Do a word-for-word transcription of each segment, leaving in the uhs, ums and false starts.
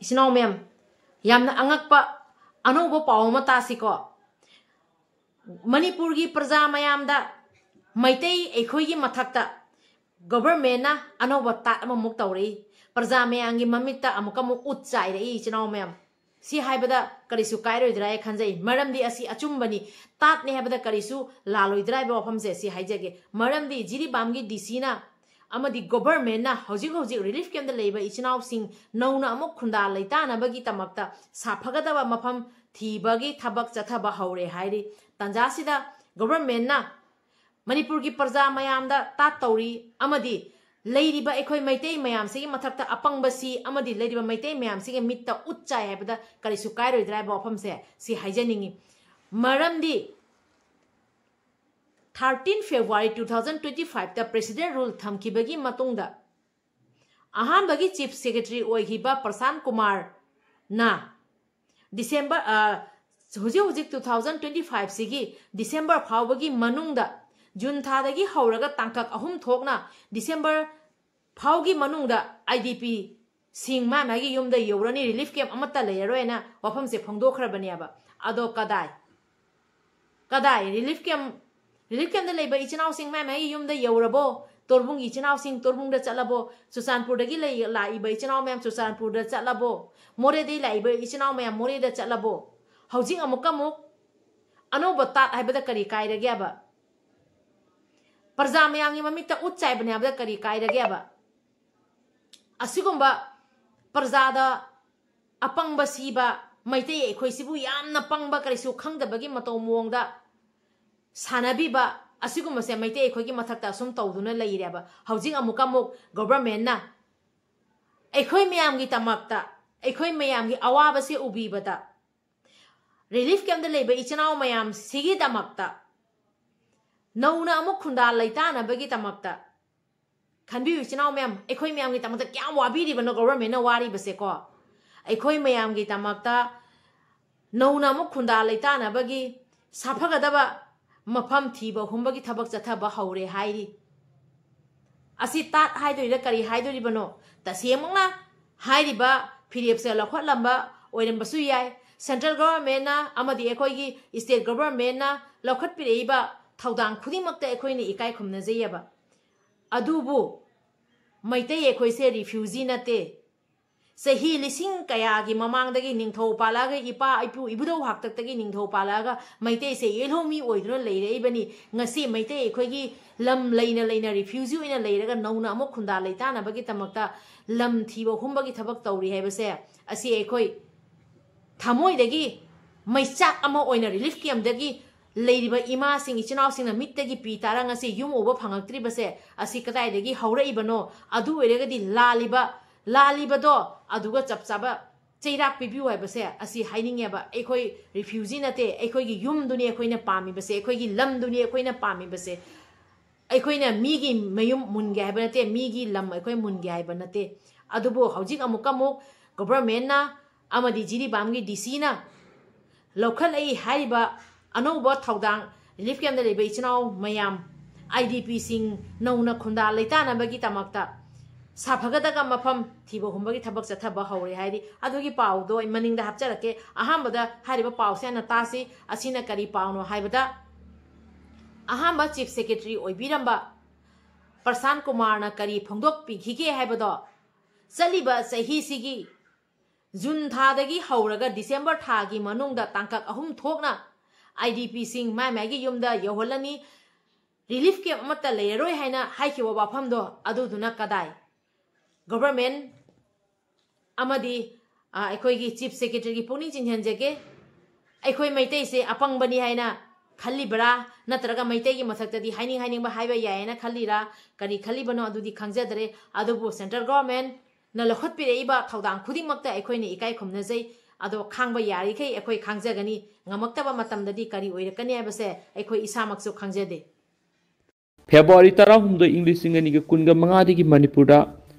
ꯏꯆꯤꯟ ꯏꯅꯥꯎ ꯃꯌꯥꯝ, ꯌꯥꯝꯅ ꯑꯉꯛꯄ ꯑꯅꯧꯕ ꯄꯥꯎ ꯑꯃ ꯇꯥꯁꯤꯀꯣ꯫ ꯃꯅꯤꯄꯨꯔꯒꯤ ꯄ꯭ꯔꯖꯥ ꯃꯌꯥꯝꯗ, ꯃꯩꯇꯩ ꯑꯩꯈꯣꯏꯒꯤ ꯃꯊꯛꯇ ꯒꯣꯚꯔꯃꯦꯟꯅ ꯑꯅꯧꯕ ꯇꯥꯠ ꯑꯃꯃꯨꯛ ꯇꯧꯔꯛꯏ꯫ ꯄ꯭ꯔꯖꯥ ꯃꯌꯥꯝꯒꯤ ꯃꯃꯤꯠꯇ ꯑꯃꯨꯛꯀ ꯑꯃꯨꯛ ꯎꯠ ꯆꯥꯏꯔꯛꯏ, ꯏꯆꯤꯟ ꯏꯅꯥꯎ ꯃꯌꯥꯝ꯫ ꯁꯤ ꯍꯥꯏꯕꯗ ꯀꯔꯤꯁꯨ ꯀꯥꯏꯔꯣꯏꯗ꯭ꯔꯥ ꯍꯥꯏ ꯈꯟꯖꯩ, ꯃꯔꯝꯗꯤ ꯑꯁꯤ ꯑꯆꯨꯝꯕꯅꯤ꯫ ꯇꯥꯠꯅꯦ ꯍꯥꯏꯕꯗ ꯀꯔꯤꯁꯨ ꯂꯥꯜꯂꯣꯏꯗ꯭ꯔꯥ ꯍꯥꯏꯕ ꯋꯥꯐꯝꯁꯦ ꯁꯤ ꯍꯥꯏꯖꯒꯦ꯫ ꯃꯔꯝꯗꯤ ꯖꯤꯔꯤꯕꯥꯝꯒꯤ ꯗꯤ ꯁꯤꯅ ꯑꯃꯗꯤ ꯒꯣꯚꯔꯃꯦꯟꯅ ꯍꯧꯖꯤꯛ ꯍꯧꯖꯤꯛ ꯔꯤꯂꯤꯐ ꯀꯦꯝꯞꯇ ꯂꯩꯕ ꯏꯆꯤꯟ ꯏꯅꯥꯎꯁꯤꯡ ꯅꯧꯅ ꯑꯃꯨꯛ ꯈꯨꯟꯗꯥ ꯂꯩꯇꯥꯅꯕꯒꯤꯗꯃꯛꯇ ꯁꯥꯐꯒꯗꯕ ꯃꯐꯝ ꯊꯤꯕꯒꯤ ꯊꯕꯛ ꯆꯠꯊꯕ ꯍꯧꯔꯦ ꯍꯥꯏꯔꯤ꯫ ꯇꯥꯟꯖꯥꯁꯤꯗ ꯒꯣꯚꯔꯃꯦꯟꯅ ꯃꯅꯤꯄꯨꯔꯒꯤ ꯄ꯭ꯔꯖꯥ ꯃꯌꯥꯝꯗ ꯇꯥꯠ ꯇꯧꯔꯤ ꯑꯃꯗꯤ ꯂꯩꯔꯤꯕ ꯑꯩꯈꯣꯏ ꯃꯩꯇꯩ ꯃꯌꯥꯝꯁꯤꯒꯤ ꯃꯊꯛꯇ ꯑꯄꯪꯕꯁꯤ ꯑꯃꯗꯤ ꯂꯩꯔꯤꯕ ꯃꯩꯇꯩ ꯃꯌꯥꯝꯁꯤꯒꯤ ꯃꯤꯠꯇ ꯎꯠ ꯆꯥꯏ ꯍꯥꯏꯕꯗ ꯀꯔꯤꯁꯨ ꯀꯥꯏꯔꯣꯏꯗ꯭ꯔꯥ ꯍꯥꯏꯕ ꯋꯥꯐꯝꯁꯦ ꯁꯤ ꯍꯥꯏꯖꯅꯤꯡꯉꯤ꯫ ꯃꯔꯝꯗꯤ thirteen February two thousand twenty fiveꯇ President Rule ꯊꯝꯈꯤꯕꯒꯤ ꯃꯇꯨꯡꯗ ꯑꯍꯥꯟꯕꯒꯤ Chief Secretary ꯑꯣꯏꯈꯤꯕ ꯄ꯭ꯔꯁꯥꯟ ꯀꯨꯃꯥꯔꯅ ꯗꯤꯁꯦꯝꯕꯔ, ꯑ, ꯍꯧꯖꯤꯛ ꯍꯧꯖꯤꯛ two thousand twenty fiveꯁꯤꯒꯤ ꯗꯤꯁꯦꯝꯕꯔ ꯐꯥꯎꯕꯒꯤ ꯃꯅꯨꯡꯗ, ꯖꯨꯟ ꯊꯥꯗꯒꯤ ꯍꯧꯔꯒ ꯇꯥꯡꯀꯛ ꯑꯍꯨꯝ ꯊꯣꯛꯅ ꯗꯤꯁꯦꯝꯕꯔ ꯐꯥꯎꯒꯤ ꯃꯅꯨꯡꯗ IDPꯁꯤꯡ ꯃꯥ ꯃꯥꯒꯤ ꯌꯨꯝꯗ ꯌꯧꯔꯅꯤ, ꯔꯤꯂꯤꯐ ꯀꯦꯝꯞ ꯑꯃꯠꯇ ꯂꯩꯔꯔꯣꯏꯅ ꯋꯥꯐꯝꯁꯦ ꯐꯣꯡꯗꯣꯛꯈ꯭ꯔꯕꯅꯦꯕ꯫ ꯑꯗꯣ ꯀꯗꯥꯏ? ꯀꯗꯥꯏ? ꯔꯤꯂꯤꯐ ꯀꯦꯝꯞ, ꯔꯤꯂꯤꯐ ꯀꯦꯝꯞꯇ ꯂꯩꯕ ꯏꯆꯤꯟ ꯏꯅꯥꯎꯁꯤꯡ ꯃꯥꯏ ꯃꯥꯏꯒꯤ ꯌꯨꯝꯗ ꯌꯧꯔꯕꯣ? ꯇꯣꯔꯕꯨꯡꯒꯤ ꯏꯆꯤꯟ ꯏꯅꯥꯎꯁꯤꯡ ꯇꯣꯔꯕꯨꯡꯗ ꯆꯠꯂꯕꯣ? ꯆꯨꯔꯆꯥꯟꯄꯨꯔꯗꯒꯤ ꯂꯩ-, ꯂꯥꯛꯏꯕ ꯏꯆꯤꯟ ꯏꯅꯥꯎ ꯃꯌꯥꯝ ꯆꯨꯔꯆꯥꯟꯄꯨꯔꯗ ꯆꯠꯂꯕꯣ? ꯃꯣꯔꯦꯗꯒꯤ ꯂꯥꯛꯏꯕ ꯏꯆꯤꯟ ꯏꯅꯥꯎ ꯃꯌꯥꯝ ꯃꯣꯔꯦꯗ ꯆꯠꯂꯕꯣ? ꯍꯧꯖꯤꯛ ꯑꯃꯨꯛꯀ ꯑꯃꯨꯛ ꯑꯅꯧꯕ ꯇꯥꯠ ꯍꯥꯏꯕꯗ ꯀꯔꯤ ꯀꯥꯏꯔꯒꯦꯕ? ꯄ꯭ꯔꯖꯥ ꯃꯌꯥꯝꯒꯤ ꯃꯃꯤꯠꯇ ꯎꯠ ꯆꯥꯏꯕꯅꯦ ꯍꯥꯏꯕꯗ ꯀꯔꯤ ꯀꯥꯏꯔꯒꯦꯕ? ꯑꯁꯤꯒꯨꯝꯕ ꯄ꯭ꯔꯖꯥꯗ ꯑꯄꯪꯕ ꯁꯤꯕ, ꯃꯩꯇꯩ ꯑꯩꯈꯣꯏꯁꯤꯕꯨ ꯌꯥꯝꯅ ꯄꯪꯕ, ꯀꯔꯤꯁꯨ ꯈꯪꯗꯕꯒꯤ ꯃꯇꯧ ꯃꯑꯣꯡꯗ ꯁꯥꯟꯅꯕꯤꯕ, ꯑꯁꯤꯒꯨꯝꯕꯁꯦ ꯃꯩꯇꯩ ꯑꯩꯈꯣꯏꯒꯤ ꯃꯊꯛꯇ ꯑꯁꯨꯝ ꯇꯧꯗꯨꯅ ꯂꯩꯔꯦꯕ꯫ ꯍꯧꯖꯤꯛ ꯑꯃꯨꯛꯀ ꯑꯃꯨꯛ ꯒꯣꯚꯔꯃꯦꯟꯅ ꯑꯩꯈꯣꯏ ꯃꯌꯥꯝꯒꯤꯗꯃꯛꯇ, ꯑꯩꯈꯣꯏ ꯃꯌꯥꯝꯒꯤ ꯑꯋꯥꯕꯁꯦ ꯎꯕꯤꯕꯗ, ꯔꯤꯂꯤꯐ ꯀꯦꯝꯞꯇ ꯂꯩꯕ ꯏꯆꯤꯟ ꯏꯅꯥꯎ ꯃꯌꯥꯝꯁꯤꯒꯤꯗꯃꯛꯇ, ꯅꯧꯅ ꯑꯃꯨꯛ ꯈꯨꯟꯗꯥ ꯂꯩꯇꯥꯅꯕꯒꯤꯗꯃꯛꯇ, ꯈꯟꯕꯤꯌꯨ ꯏꯆꯤꯟ ꯏꯅꯥꯎ ꯃꯌꯥꯝ, ꯑꯩꯈꯣꯏ ꯃꯌꯥꯝꯒꯤꯗꯃꯛꯇ ꯀꯌꯥꯝ ꯋꯥꯕꯤꯔꯤꯕꯅꯣ ꯒꯣꯚꯔꯃꯦꯟꯅ ꯋꯥꯔꯤꯕꯁꯦꯀꯣ꯫ ꯑꯩꯈꯣꯏ ꯃꯌꯥꯝꯒꯤꯗꯃꯛꯇ ꯅꯧꯅ ꯑꯃꯨꯛ ꯈꯨꯟꯗꯥ ꯂꯩꯇꯥꯅꯕꯒꯤ ꯁꯥꯐꯒꯗꯕ ꯃꯐꯝ ꯊꯤꯕ ꯍꯨꯝꯕꯒꯤ ꯊꯕꯛ ꯆꯠꯊꯕ ꯍꯧꯔꯦ ꯍꯥꯏꯔꯤ꯫ ꯑꯁꯤ ꯇꯥꯠ ꯍꯥꯏꯗꯣꯏꯔꯥ ꯀꯔꯤ ꯍꯥꯏꯗꯣꯔꯤꯕꯅꯣ? ꯇꯁꯦꯡꯃꯛꯅ ꯍꯥꯏꯔꯤꯕ ꯐꯤꯔꯦꯞꯁꯦ ꯂꯧꯈꯠꯂꯝꯕ ꯑꯣꯏꯔꯝꯕꯁꯨ ꯌꯥꯏ꯫ Central governmentꯅ ꯑꯃꯗꯤ ꯑꯩꯈꯣꯏꯒꯤ state governmentꯅ ꯂꯧꯈꯠꯄꯤꯔꯛꯏꯕ ꯊꯧꯗꯥꯡ ꯈꯨꯗꯤꯡꯃꯛꯇ ꯑꯩꯈꯣꯏꯅ ꯏꯀꯥꯏ ꯈꯨꯝꯅꯖꯩꯑꯕ꯫ ꯑꯗꯨꯕꯨ ꯃꯩꯇꯩ ꯑꯩꯈꯣꯏꯁꯦ refugee ꯅꯠꯇꯦ꯫ ꯆꯍꯤ ꯂꯤꯁꯤꯡ ꯀꯌꯥꯒꯤ ꯃꯃꯥꯡꯗꯒꯤ ꯅꯤꯡꯊꯧ ꯄꯥꯜꯂꯛꯑꯒ, ꯏꯄꯥ ꯏꯄꯨ ꯏꯕꯨꯙꯧ ꯍꯥꯛꯇꯛꯇꯒꯤ ꯅꯤꯡꯊꯧ ꯄꯥꯜꯂꯛꯑꯒ ꯃꯩꯇꯩꯁꯦ ꯌꯦꯜꯍꯧꯃꯤ ꯑꯣꯏꯗꯨꯅ ꯂꯩꯔꯛꯏꯕꯅꯤ꯫ ꯉꯁꯤ ꯃꯩꯇꯩ ꯑꯩꯈꯣꯏꯒꯤ ꯂꯝ ꯂꯩꯅ ꯂꯩꯅ refugee ꯑꯣꯏꯅ ꯂꯩꯔꯒ ꯅꯧꯅ ꯑꯃꯨꯛ ꯈꯨꯟꯗꯥ ꯂꯩꯇꯥꯅꯕꯒꯤꯗꯃꯛꯇ ꯂꯝ ꯊꯤꯕ ꯍꯨꯝꯕꯒꯤ ꯊꯕꯛ ꯇꯧꯔꯤ ꯍꯥꯏꯕꯁꯦ ꯑꯁꯤ ꯑꯩꯈꯣꯏ ꯊꯃꯣꯏꯗꯒꯤ ꯃꯩꯆꯥꯛ ꯑꯃ ꯑꯣꯏꯅ relief campꯗꯒꯤ ꯂꯩꯔꯤꯕ ꯏꯃꯥꯁꯤꯡ, ꯏꯆꯤꯟ ꯏꯅꯥꯎꯁꯤꯡꯅ ꯃꯤꯠꯇꯒꯤ ꯄꯤ ꯇꯥꯔ ꯉꯁꯤ ꯌꯨꯝ ꯎꯕ ꯐꯪꯉꯛꯇ꯭ꯔꯤꯕꯁꯦ ꯑꯁꯤ ꯀꯗꯥꯏꯗꯒꯤ ꯍꯧꯔꯛꯏꯕꯅꯣ? ꯑꯗꯨ ꯑꯣꯏꯔꯒꯗꯤ ꯂꯥꯜꯂꯤꯕ, ꯂꯥꯜꯂꯤꯕꯗꯣ ꯑꯗꯨꯒ ꯆꯞ ꯆꯥꯕ ꯆꯩꯔꯥꯛ ꯄꯤꯕꯤꯌꯨ ꯍꯥꯏꯕꯁꯦ ꯑꯁꯤ ꯍꯥꯏꯅꯤꯡꯉꯦꯕ꯫ ꯑꯩꯈꯣꯏ refugee ꯅꯠꯇꯦ, ꯑꯩꯈꯣꯏꯒꯤ ꯌꯨꯝꯗꯨꯅꯤ ꯑꯩꯈꯣꯏꯅ ꯄꯥꯝꯃꯤꯕꯁꯦ, ꯑꯩꯈꯣꯏꯒꯤ ꯂꯝꯗꯨꯅꯤ ꯑꯩꯈꯣꯏꯅ ꯄꯥꯝꯃꯤꯕꯁꯦ꯫ ꯑꯩꯈꯣꯏꯅ ꯃꯤꯒꯤ ꯃꯌꯨꯝ ꯃꯨꯟꯒꯦ ꯍꯥꯏꯕ ꯅꯠꯇꯦ, ꯃꯤꯒꯤ ꯂꯝ ꯑꯩꯈꯣꯏ ꯃꯨꯟꯒꯦ ꯍꯥꯏꯕ ꯅꯠꯇꯦ꯫ ꯑꯗꯨꯕꯨ ꯍꯧꯖꯤꯛ ꯑꯃꯨꯛꯀ ꯑꯃꯨꯛ governmentꯅ ꯑꯃꯗꯤ ꯖꯤꯔꯤꯕꯥꯝꯒꯤ DCꯅ ꯂꯧꯈꯠꯂꯛꯏ ꯍꯥꯏꯔꯤꯕ ꯑꯅꯧꯕ ꯊꯧꯗꯥꯡ, relief campꯗ ꯂꯩꯕ ꯏꯆꯤꯟ ꯏꯅꯥꯎ ꯃꯌꯥꯝ, IDPꯁꯤꯡ ꯅꯧꯅ ꯈꯨꯟꯗꯥ ꯂꯩꯇꯥꯅꯕꯒꯤꯗꯃꯛꯇ ꯁꯥꯐꯒꯗꯕ ꯃꯐꯝ ꯊꯤꯕ ꯍꯨꯝꯕꯒꯤ ꯊꯕꯛ ꯆꯠꯊꯕ ꯍꯧꯔꯦ ꯍꯥꯏꯔꯤ꯫ ꯑꯗꯨꯒꯤ ꯄꯥꯎꯗꯣ ꯑꯩ ꯃꯅꯤꯡꯗ ꯍꯥꯞꯆꯔꯛꯀꯦ꯫ ꯑꯍꯥꯟꯕꯗ ꯍꯥꯏꯔꯤꯕ ꯄꯥꯎꯁꯦ ꯍꯥꯟꯅ ꯇꯥꯁꯤ꯫ ꯑꯁꯤꯅ ꯀꯔꯤ ꯄꯥꯎꯅꯣ ꯍꯥꯏꯕꯗ, ꯑꯍꯥꯟꯕ Chief Secretary ꯑꯣꯏꯕꯤꯔꯝꯕ ꯄ꯭ꯔꯁꯥꯟ ꯀꯨꯃꯥꯔꯅ ꯀꯔꯤ ꯐꯣꯡꯗꯣꯛꯄꯤꯈꯤꯒꯦ ꯍꯥꯏꯕꯗꯣ, ꯆꯠꯂꯤꯕ ꯆꯍꯤꯁꯤꯒꯤ ꯖꯨꯟ ꯊꯥꯗꯒꯤ ꯍꯧꯔꯒ ꯗꯤꯁꯦꯝꯕꯔ ꯊꯥꯒꯤ ꯃꯅꯨꯡꯗ ꯇꯥꯡꯀꯛ ꯑꯍꯨꯝ ꯊꯣꯛꯅ IDPꯁꯤꯡ ꯃꯥꯏ ꯃꯥꯏꯒꯤ ꯌꯨꯝꯗ ꯌꯧꯍꯜꯂꯅꯤ, relief camp ꯑꯃꯠꯇ ꯂꯩꯔꯔꯣꯏ ꯍꯥꯏꯅ ꯍꯥꯏꯈꯤꯕ ꯋꯥꯐꯝꯗꯣ ꯑꯗꯨꯗꯨꯅ ꯀꯗꯥꯏ? Government ꯑꯃꯗꯤ, ꯑ, ꯑꯩꯈꯣꯏꯒꯤ Chief Secretaryꯒꯤ ꯄꯨꯛꯅꯤꯡ ꯆꯤꯡꯁꯤꯟꯖꯒꯦ꯫ ꯑꯩꯈꯣꯏ ꯃꯩꯇꯩꯁꯦ ꯑꯄꯪꯕꯅꯤ ꯍꯥꯏꯅ ꯈꯜꯂꯤꯕ꯭ꯔꯥ? ꯅꯠꯇ꯭ꯔꯒ ꯃꯩꯇꯩꯒꯤ ꯃꯊꯛꯇꯗꯤ ꯍꯥꯏꯅꯤꯡ ꯍꯥꯏꯅꯤꯡꯕ ꯍꯥꯏꯕ ꯌꯥꯏ ꯍꯥꯏꯅ ꯈꯜꯂꯤꯔꯥ? ꯀꯔꯤ ꯈꯜꯂꯤꯕꯅꯣ ꯑꯗꯨꯗꯤ ꯈꯪꯖꯗ꯭ꯔꯦ꯫ ꯑꯗꯨꯕꯨ Central Governmentꯅ ꯂꯧꯈꯠꯄꯤꯔꯛꯏꯕ ꯊꯧꯗꯥꯡ ꯈꯨꯗꯤꯡꯃꯛꯇ ꯑꯩꯈꯣꯏꯅ ꯏꯀꯥꯏ ꯈꯨꯝꯅꯖꯩ꯫ ꯑꯗꯣ ꯈꯥꯡꯕ ꯌꯥꯔꯤꯈꯩ ꯑꯩꯈꯣꯏ ꯈꯥꯡꯖꯒꯅꯤ꯫ ꯉꯝꯃꯛꯇꯕ ꯃꯇꯝꯗꯗꯤ ꯀꯔꯤ ꯑꯣꯏꯔꯛꯀꯅꯤ ꯍꯥꯏꯕꯁꯦ ꯑꯩꯈꯣꯏ ꯏꯁꯥꯃꯛꯁꯨ ꯈꯪꯖꯗꯦ꯫ ꯐꯦꯕ꯭ꯔꯨꯋꯥꯔꯤ ꯇꯔꯥꯍꯨꯝꯗꯣꯏ, ꯏꯪ ꯂꯤꯁꯤꯡ ꯑꯅꯤꯒ ꯀꯨꯟꯒ ꯃꯉꯥꯗꯒꯤ ꯃꯅꯤꯄꯨꯔꯗ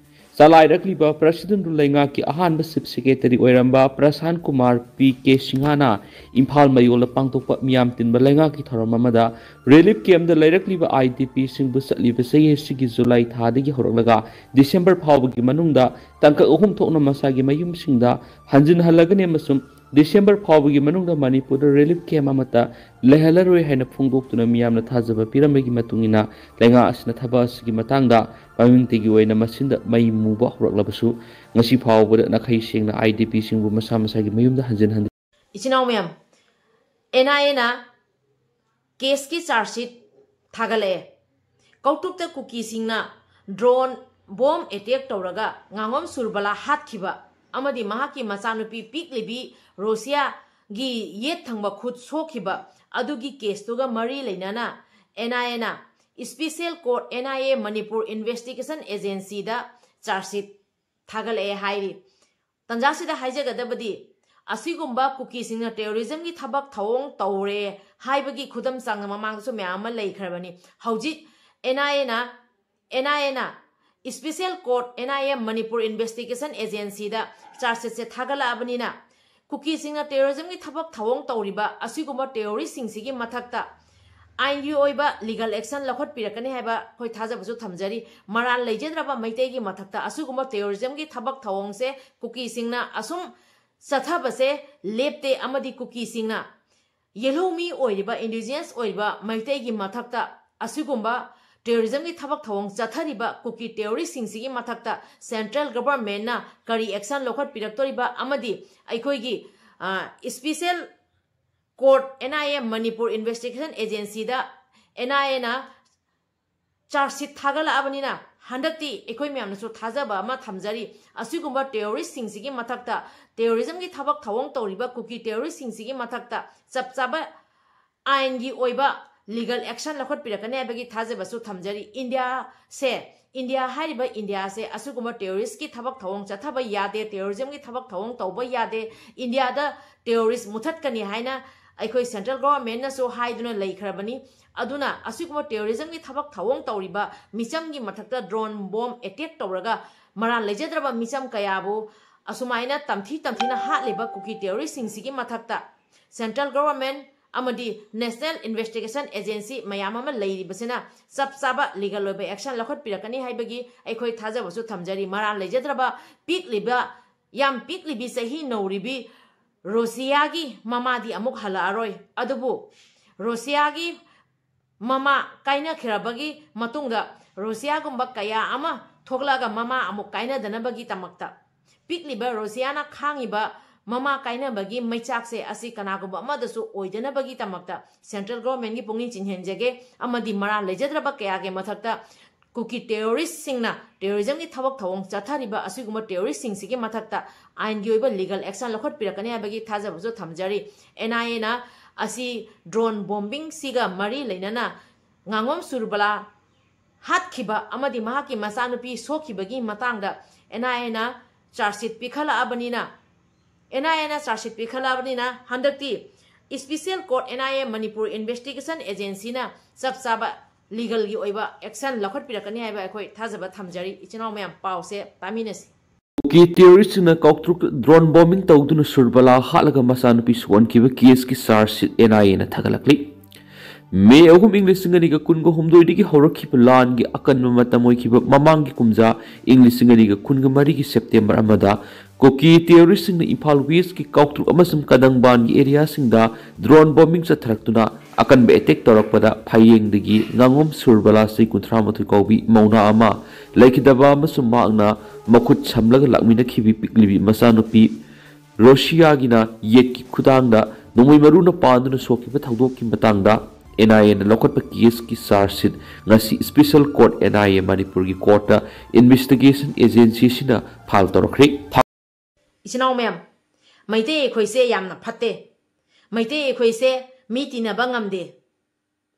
ꯇꯂꯥꯏꯔꯛꯂꯤꯕ ꯄ꯭ꯔꯁꯤꯗꯦꯟꯠ ꯂꯩꯉꯥꯛꯀꯤ ꯑꯍꯥꯟꯕ ꯆꯤꯐ ꯁꯦꯀ꯭ꯔꯦꯇꯔꯤ ꯑꯣꯏꯔꯝꯕ ꯄ꯭ꯔꯁꯥꯟ ꯀꯨꯃꯥꯔ ꯄꯤ ꯀꯦ ꯁꯤꯡꯍꯅ ꯏꯝꯐꯥꯜ ꯃꯌꯣꯜꯗ ꯄꯥꯡꯊꯣꯛꯄ ꯃꯤꯌꯥꯝ ꯇꯤꯟꯕ ꯂꯩꯉꯥꯛꯀꯤ ꯊꯧꯔꯝ ꯑꯃꯗ ꯔꯤꯂꯤꯐ ꯀꯦꯝꯞꯇ ꯂꯩꯔꯛꯂꯤꯕ ꯑꯥꯏ ꯗꯤ ꯄꯤꯁꯤꯡꯕꯨ ꯆꯠꯂꯤꯕ ꯆꯍꯤ ꯑꯁꯤꯒꯤ ꯖꯨꯂꯥꯏ ꯊꯥꯗꯒꯤ ꯍꯧꯔꯛꯂꯒ ꯗꯤꯁꯦꯝꯕꯔ ꯐꯥꯎꯕꯒꯤ ꯃꯅꯨꯡꯗ ꯇꯥꯡꯀꯛ ꯑꯍꯨꯝ ꯊꯣꯛꯅ ꯃꯁꯥꯒꯤ ꯃꯌꯨꯝꯁꯤꯡꯗ ꯍꯟꯖꯤꯟꯍꯜꯂꯒꯅꯤ ꯑꯃꯁꯨꯡ ꯗꯤꯁꯦꯝꯕꯔ ꯐꯥꯎꯕꯒꯤ ꯃꯅꯨꯡꯗ ꯃꯅꯤꯄꯨꯔꯗ ꯔꯤꯂꯤꯐ ꯀꯦꯝꯞ ꯑꯃꯠꯇ ꯂꯩꯍꯜꯂꯔꯣꯏ ꯍꯥꯏꯅ ꯐꯣꯡꯗꯣꯛꯇꯨꯅ ꯃꯤꯌꯥꯝꯅ ꯊꯥꯖꯕ ꯄꯤꯔꯝꯕꯒꯤ ꯃꯇꯨꯡ ꯏꯟꯅ ꯂꯩꯉꯥꯛ ꯑꯁꯤꯅ ꯊꯕꯛ ꯑꯁꯤꯒꯤ ꯃꯇꯥꯡꯗ ꯃꯃꯤꯡꯇꯒꯤ ꯑꯣꯏꯅ ꯃꯁꯤꯟꯗ ꯃꯩ ꯃꯨꯕ ꯍꯧꯔꯛꯂꯕꯁꯨ, ꯉꯁꯤ ꯐꯥꯎꯕꯗ ꯅꯥꯈꯩ ꯁꯦꯡꯅ ꯑꯥꯏ ꯗꯤ ꯄꯤꯁꯤꯡꯕꯨ ꯃꯁꯥ ꯃꯁꯥꯒꯤ ꯃꯌꯨꯝꯗ ꯍꯟꯖꯤꯟ ꯍꯟꯖꯤꯟ ꯏꯆꯤꯟ ꯏꯅꯥꯎ ꯃꯌꯥꯝ, ꯑꯦꯟ ꯑꯥꯏ ꯑꯦꯅ ꯀꯦꯁꯀꯤ charge sheet ꯊꯥꯒꯠꯂꯛꯑꯦ꯫ ꯀꯧꯇ꯭ꯔꯨꯛꯇ ꯀꯨꯀꯤꯁꯤꯡꯅ drone bomb attack ꯇꯧꯔꯒ ꯉꯥꯉꯣꯝ ꯁꯨꯔꯕꯂꯥ ꯍꯥꯠꯈꯤꯕ ꯑꯃꯗꯤ ꯃꯍꯥꯛꯀꯤ ꯃꯆꯥꯅꯨꯄꯤ ꯄꯤꯛꯂꯤꯕꯤ ꯔꯣꯁꯤꯌꯥꯒꯤ ꯌꯦꯠ ꯊꯪꯕ ꯈꯨꯠ ꯁꯣꯛꯈꯤꯕ ꯑꯗꯨꯒꯤ ꯀꯦꯁꯇꯨꯒ ꯃꯔꯤ ꯂꯩꯅꯅ ꯑꯦꯟ ꯑꯥꯏ ꯑꯦꯅ special court, N I A, Manipur investigation ꯑꯦꯖꯦꯟꯁꯤꯗ ꯆꯥꯔꯖ ꯁꯤꯠ ꯊꯥꯒꯠꯂꯛꯑꯦ ꯍꯥꯏꯔꯤ꯫ ꯇꯟꯖꯥꯁꯤꯗ ꯍꯥꯏꯖꯒꯗꯕꯗꯤ, ꯑꯁꯤꯒꯨꯝꯕ ꯀꯨꯀꯤꯁꯤꯡꯅ ꯇꯦꯔꯣꯔꯤꯖꯝꯒꯤ ꯊꯕꯛ ꯊꯧꯑꯣꯡ ꯇꯧꯔꯦ ꯍꯥꯏꯕꯒꯤ ꯈꯨꯗꯝ ꯆꯥꯡꯅ ꯃꯃꯥꯡꯗꯁꯨ ꯃꯌꯥꯝ ꯑꯃ ꯂꯩꯈ꯭ꯔꯕꯅꯤ꯫ ꯍꯧꯖꯤꯛ ꯑꯦꯟ ꯑꯥꯏ ꯑꯦꯅ, ꯑꯦꯟ ꯑꯥꯏ ꯑꯦꯅ special court, N I A, Manipur investigation ꯑꯦꯖꯦꯟꯁꯤꯗ ꯆꯥꯔꯖ ꯁꯤꯠꯁꯦ ꯊꯥꯒꯠꯂꯛꯑꯕꯅꯤꯅ, ꯀꯨꯀꯤꯁꯤꯡꯅ ꯇꯦꯔꯣꯔꯤꯖꯝꯒꯤ ꯊꯕꯛ ꯊꯧꯑꯣꯡ ꯇꯧꯔꯤꯕ ꯑꯁꯤꯒꯨꯝꯕ ꯇꯦꯔꯣꯔꯤꯁꯁꯤꯡꯁꯤꯒꯤ ꯃꯊꯛꯇ ꯑꯥꯏꯟꯒꯤ ꯑꯣꯏꯕ ꯂꯤꯒꯜ ꯑꯦꯛꯁꯟ ꯂꯧꯈꯠꯄꯤꯔꯛꯀꯅꯤ ꯍꯥꯏꯕ ꯑꯩꯈꯣꯏ ꯊꯥꯖꯕꯁꯨ ꯊꯝꯖꯔꯤ꯫ ꯃꯔꯥꯜ ꯂꯩꯖꯗ꯭ꯔꯕ ꯃꯩꯇꯩꯒꯤ ꯃꯊꯛꯇ ꯑꯁꯤꯒꯨꯝꯕ ꯇꯦꯔꯣꯔꯤꯖꯝꯒꯤ ꯊꯕꯛ ꯊꯧꯑꯣꯡꯁꯦ ꯀꯨꯀꯤꯁꯤꯡꯅ ꯑꯁꯨꯝ ꯆꯠꯊꯕꯁꯦ ꯂꯦꯞꯇꯦ ꯑꯃꯗꯤ ꯀꯨꯀꯤꯁꯤꯡꯅ ꯌꯦꯜꯍꯧꯃꯤ ꯑꯣꯏꯔꯤꯕ, ꯏꯟꯗꯤꯖꯤꯅꯁ ꯑꯣꯏꯔꯤꯕ ꯃꯩꯇꯩꯒꯤ ꯃꯊꯛꯇ ꯑꯁꯤꯒꯨꯝꯕ ꯇꯦꯔꯣꯔꯤꯖꯝꯒꯤ ꯊꯕꯛ ꯊꯧꯑꯣꯡ ꯆꯠꯊꯔꯤꯕ ꯀꯨꯀꯤ ꯇꯦꯔꯣꯔꯤꯁꯁꯤꯡꯁꯤꯒꯤ ꯃꯊꯛꯇ ꯁꯦꯟꯇ꯭ꯔꯦꯜ ꯒꯚꯔꯟꯃꯦꯟꯠꯅ ꯀꯔꯤ ꯑꯦꯛꯁꯟ ꯂꯧꯈꯠꯄꯤꯔꯛꯇꯣꯔꯤꯕ ꯑꯃꯗꯤ ꯑꯩꯈꯣꯏꯒꯤ, ꯑ, special court, N I A, Manipur investigation ꯑꯦꯖꯦꯟꯁꯤꯗ ꯑꯦꯟ ꯑꯥꯏ ꯑꯦꯅ ꯆꯥꯔꯖ ꯁꯤꯠ ꯊꯥꯒꯠꯂꯛꯑꯕꯅꯤꯅ ꯍꯟꯗꯛꯇꯤ ꯑꯩꯈꯣꯏ ꯃꯌꯥꯝꯅꯁꯨ ꯊꯥꯖꯕ ꯑꯃ ꯊꯝꯖꯔꯤ꯫ ꯑꯁꯤꯒꯨꯝꯕ ꯇꯦꯔꯣꯔꯤꯁꯁꯤꯡꯁꯤꯒꯤ ꯃꯊꯛꯇ, ꯇꯦꯔꯣꯔꯤꯖꯝꯒꯤ ꯊꯕꯛ ꯊꯧꯑꯣꯡ ꯇꯧꯔꯤꯕ ꯀꯨꯀꯤ ꯇꯦꯔꯣꯔꯤꯁꯁꯤꯡꯁꯤꯒꯤ ꯃꯊꯛꯇ ꯆꯞ ꯆꯥꯕ ꯑꯥꯏꯟꯒꯤ ꯑꯣꯏꯕ ꯂꯤꯒꯜ ꯑꯦꯛꯁꯟ ꯂꯧꯈꯠꯄꯤꯔꯛꯀꯅꯤ ꯍꯥꯏꯕꯒꯤ ꯊꯥꯖꯕꯁꯨ ꯊꯝꯖꯔꯤ꯫ ꯏꯟꯗꯤꯌꯥꯁꯦ, ꯏꯟꯗꯤꯌꯥ ꯍꯥꯏꯔꯤꯕ ꯏꯟꯗꯤꯌꯥꯁꯦ ꯑꯁꯤꯒꯨꯝꯕ ꯇꯦꯔꯣꯔꯤꯁꯀꯤ ꯊꯕꯛ ꯊꯧꯑꯣꯡ ꯆꯠꯊꯕ ꯌꯥꯗꯦ, ꯇꯦꯔꯣꯔꯤꯖꯝꯒꯤ ꯊꯕꯛ ꯊꯧꯑꯣꯡ ꯇꯧꯕ ꯌꯥꯗꯦ, ꯏꯟꯗꯤꯌꯥꯗ ꯇꯦꯔꯣꯔꯤꯁ ꯃꯨꯊꯠꯀꯅꯤ ꯍꯥꯏꯅ ꯑꯩꯈꯣꯏ ꯁꯦꯟꯇ꯭ꯔꯦꯜ ꯒꯣꯚꯔꯟꯃꯦꯟꯠꯅꯁꯨ ꯍꯥꯏꯗꯨꯅ ꯂꯩꯈ꯭ꯔꯕꯅꯤ꯫ ꯑꯗꯨꯅ ꯑꯁꯤꯒꯨꯝꯕ ꯇꯦꯔꯣꯔꯤꯖꯝꯒꯤ ꯊꯕꯛ ꯊꯧꯑꯣꯡ ꯇꯧꯔꯤꯕ ꯃꯤꯆꯝꯒꯤ ꯃꯊꯛꯇ ꯗ꯭ꯔꯣꯟ ꯕꯣꯝ ꯑꯦꯇꯦꯛ ꯇꯧꯔꯒ ꯃꯔꯥꯜ ꯂꯩꯖꯗ꯭ꯔꯕ ꯃꯤꯆꯝ ꯀꯌꯥꯕꯨ ꯑꯁꯨꯃꯥꯏꯅ ꯇꯝꯊꯤ ꯇꯝꯊꯤꯅ ꯍꯥꯠꯂꯤꯕ ꯀꯨꯀꯤ terroristꯁꯤꯡꯁꯤꯒꯤ ꯃꯊꯛꯇ central government ꯑꯃꯗꯤ National Investigation Agency ꯃꯌꯥꯝ ꯑꯃ ꯂꯩꯔꯤꯕꯁꯤꯅ ꯆꯞ ꯆꯥꯕ legal ꯑꯣꯏꯕ action ꯂꯧꯈꯠꯄꯤꯔꯛꯀꯅꯤ ꯍꯥꯏꯕꯒꯤ ꯑꯩꯈꯣꯏ ꯊꯥꯖꯕꯁꯨ ꯊꯝꯖꯔꯤ꯫ ꯃꯔꯥꯜ ꯂꯩꯖꯗ꯭ꯔꯕ ꯄꯤꯛꯂꯤꯕ, ꯌꯥꯝ ꯄꯤꯛꯂꯤꯕꯤ, ꯆꯍꯤ ꯅꯧꯔꯤꯕꯤ ꯔꯣꯁꯤꯌꯥꯒꯤ ꯃꯃꯥꯗꯤ ꯑꯃꯨꯛ ꯍꯜꯂꯛꯑꯔꯣꯏ꯫ ꯑꯗꯨꯕꯨ ꯔꯣꯁꯤꯌꯥꯒꯤ ꯃꯃꯥ ꯀꯥꯏꯅꯈ꯭ꯔꯕꯒꯤ ꯃꯇꯨꯡꯗ ꯔꯣꯁꯤꯌꯥꯒꯨꯝꯕ ꯀꯌꯥ ꯑꯃ ꯊꯣꯛꯂꯛꯑꯒ ꯃꯃꯥ ꯑꯃꯨꯛ ꯀꯥꯏꯅꯗꯅꯕꯒꯤꯗꯃꯛꯇ, ꯄꯤꯛꯂꯤꯕ ꯔꯣꯁꯤꯌꯥꯅ ꯈꯥꯡꯉꯤꯕ ꯃꯃꯥ ꯀꯥꯏꯅꯕꯒꯤ ꯃꯩꯆꯥꯛꯁꯦ ꯑꯁꯤ ꯀꯅꯥꯒꯨꯝꯕ ꯑꯃꯗꯁꯨ ꯑꯣꯏꯗꯅꯕꯒꯤꯗꯃꯛꯇ central governmentꯒꯤ ꯄꯨꯛꯅꯤꯡ ꯆꯤꯡꯍꯟꯖꯒꯦ꯫ ꯑꯃꯗꯤ ꯃꯔꯥꯜ ꯂꯩꯖꯗ꯭ꯔꯕ ꯀꯌꯥꯒꯤ ꯃꯊꯛꯇ ꯀꯨꯀꯤ terroristꯁꯤꯡꯅ terrorismꯒꯤ ꯊꯕꯛ ꯊꯧꯑꯣꯡ ꯆꯠꯊꯔꯤꯕ ꯑꯁꯤꯒꯨꯝꯕ terroristꯁꯤꯡꯁꯤꯒꯤ ꯃꯊꯛꯇ ꯑꯥꯏꯟꯒꯤ ꯑꯣꯏꯕ legal action ꯂꯧꯈꯠꯄꯤꯔꯛꯀꯅꯤ ꯍꯥꯏꯕꯒꯤ ꯊꯥꯖꯕꯁꯨ ꯊꯝꯖꯔꯤ꯫ NIAꯅ ꯑꯁꯤ drone bombingꯁꯤꯒ ꯃꯔꯤ ꯂꯩꯅꯅ ꯉꯥꯉꯣꯝ ꯁꯨꯔꯕꯂꯥ ꯍꯥꯠꯈꯤꯕ ꯑꯃꯗꯤ ꯃꯍꯥꯛꯀꯤ ꯃꯆꯥꯅꯨꯄꯤ ꯁꯣꯛꯈꯤꯕꯒꯤ ꯃꯇꯥꯡꯗ NIAꯅ charge sheet ꯄꯤꯈꯠꯂꯛꯑꯕꯅꯤꯅ, NIAꯅ charge sheet ꯄꯤꯈꯠꯂꯛꯑꯕꯅꯤꯅ ꯍꯟꯗꯛꯇꯤ Special Court, NIA, Manipur Investigation Agencyꯅ ꯆꯞ ꯆꯥꯕ legalꯒꯤ ꯑꯣꯏꯕ action ꯂꯧꯈꯠꯄꯤꯔꯛꯀꯅꯤ ꯍꯥꯏꯕ ꯑꯩꯈꯣꯏ ꯊꯥꯖꯕ ꯊꯝꯖꯔꯤ꯫ ꯏꯆꯤꯟ ꯏꯅꯥꯎ ꯃꯌꯥꯝ, ꯄꯥꯎꯁꯦ ꯇꯥꯃꯤꯟꯅꯁꯤ꯫ ꯀꯨꯀꯤ terroristꯁꯤꯡꯅ ꯀꯥꯎꯇ꯭ꯔꯨꯛ drone bombing ꯇꯧꯗꯨꯅ ꯁꯨꯔꯕꯂꯥ ꯍꯥꯠꯂꯒ ꯃꯆꯥꯅꯨꯄꯤ ꯁꯣꯛꯍꯟꯈꯤꯕ caseꯀꯤ charge sheet NIAꯅ ꯊꯥꯒꯠꯂꯛꯂꯤ꯫ ꯃꯦ ꯑꯍꯨꯝ, ꯏꯪ ꯂꯤꯁꯤꯡ ꯑꯅꯤꯒ ꯀꯨꯟꯒ ꯍꯨꯝꯗꯣꯏꯗꯒꯤ ꯍꯧꯔꯛꯈꯤꯕ ꯂꯥꯟꯒꯤ ꯑꯀꯟꯕ ꯃꯇꯝ ꯑꯣꯏꯈꯤꯕ ꯃꯃꯥꯡꯒꯤ ꯀꯨꯝꯖꯥ, ꯏꯪ ꯂꯤꯁꯤꯡ ꯑꯅꯤꯒ ꯀꯨꯟꯒ ꯃꯔꯤꯒꯤ September ꯑꯃꯗ ꯀꯨꯀꯤ terroristꯁꯤꯡꯅ ꯏꯝꯐꯥꯜ Westꯀꯤ ꯀꯥꯎꯇ꯭ꯔꯨꯛ ꯑꯃꯁꯨꯡ ꯀꯗꯪꯕꯥꯟꯒꯤ areaꯁꯤꯡꯗ drone bombing ꯆꯠꯊꯔꯛꯇꯨꯅ ꯑꯀꯟꯕ attack ꯇꯧꯔꯛꯄꯗ ꯐꯌꯦꯡꯗꯒꯤ ꯉꯥꯉꯣꯝ ꯁꯨꯔꯕꯂꯥ, ꯆꯍꯤ ꯀꯨꯟꯊ꯭ꯔꯥ ꯃꯥꯊꯣꯏ ꯀꯧꯕꯤ ꯃꯧꯅꯥ ꯑꯃ, ꯂꯩꯈꯤꯗꯕ ꯑꯃꯁꯨꯡ ꯃꯍꯥꯛꯅ ꯃꯈꯨꯠ ꯁꯝꯂꯒ ꯂꯥꯛꯃꯤꯟꯅꯈꯤꯕꯤ ꯄꯤꯛꯂꯤꯕꯤ ꯃꯆꯥꯅꯨꯄꯤ ꯔꯣꯁꯤꯌꯥꯒꯤꯅ ꯌꯦꯠꯀꯤ ꯈꯨꯗꯥꯡꯗ ꯅꯣꯡꯃꯩ ꯃꯔꯨꯅ ꯄꯥꯟꯗꯨꯅ ꯁꯣꯛꯈꯤꯕ ꯊꯧꯗꯣꯛꯀꯤ ꯃꯇꯥꯡꯗ NIAꯅ ꯂꯧꯈꯠꯄ caseꯀꯤ charge sheet ꯉꯁꯤ Special Court, NIA, ꯃꯅꯤꯄꯨꯔꯒꯤ courtꯇ investigation agencyꯁꯤꯅ file ꯇꯧꯔꯛꯈ꯭ꯔꯦ꯫ ꯏꯆꯤꯟ ꯏꯅꯥꯎ ꯃꯌꯥꯝ, ꯃꯩꯇꯩ ꯑꯩꯈꯣꯏꯁꯦ ꯌꯥꯝꯅ ꯐꯠꯇꯦ꯫ ꯃꯩꯇꯩ ꯑꯩꯈꯣꯏꯁꯦ ꯃꯤ ꯇꯤꯟꯅꯕ ꯉꯝꯗꯦ꯫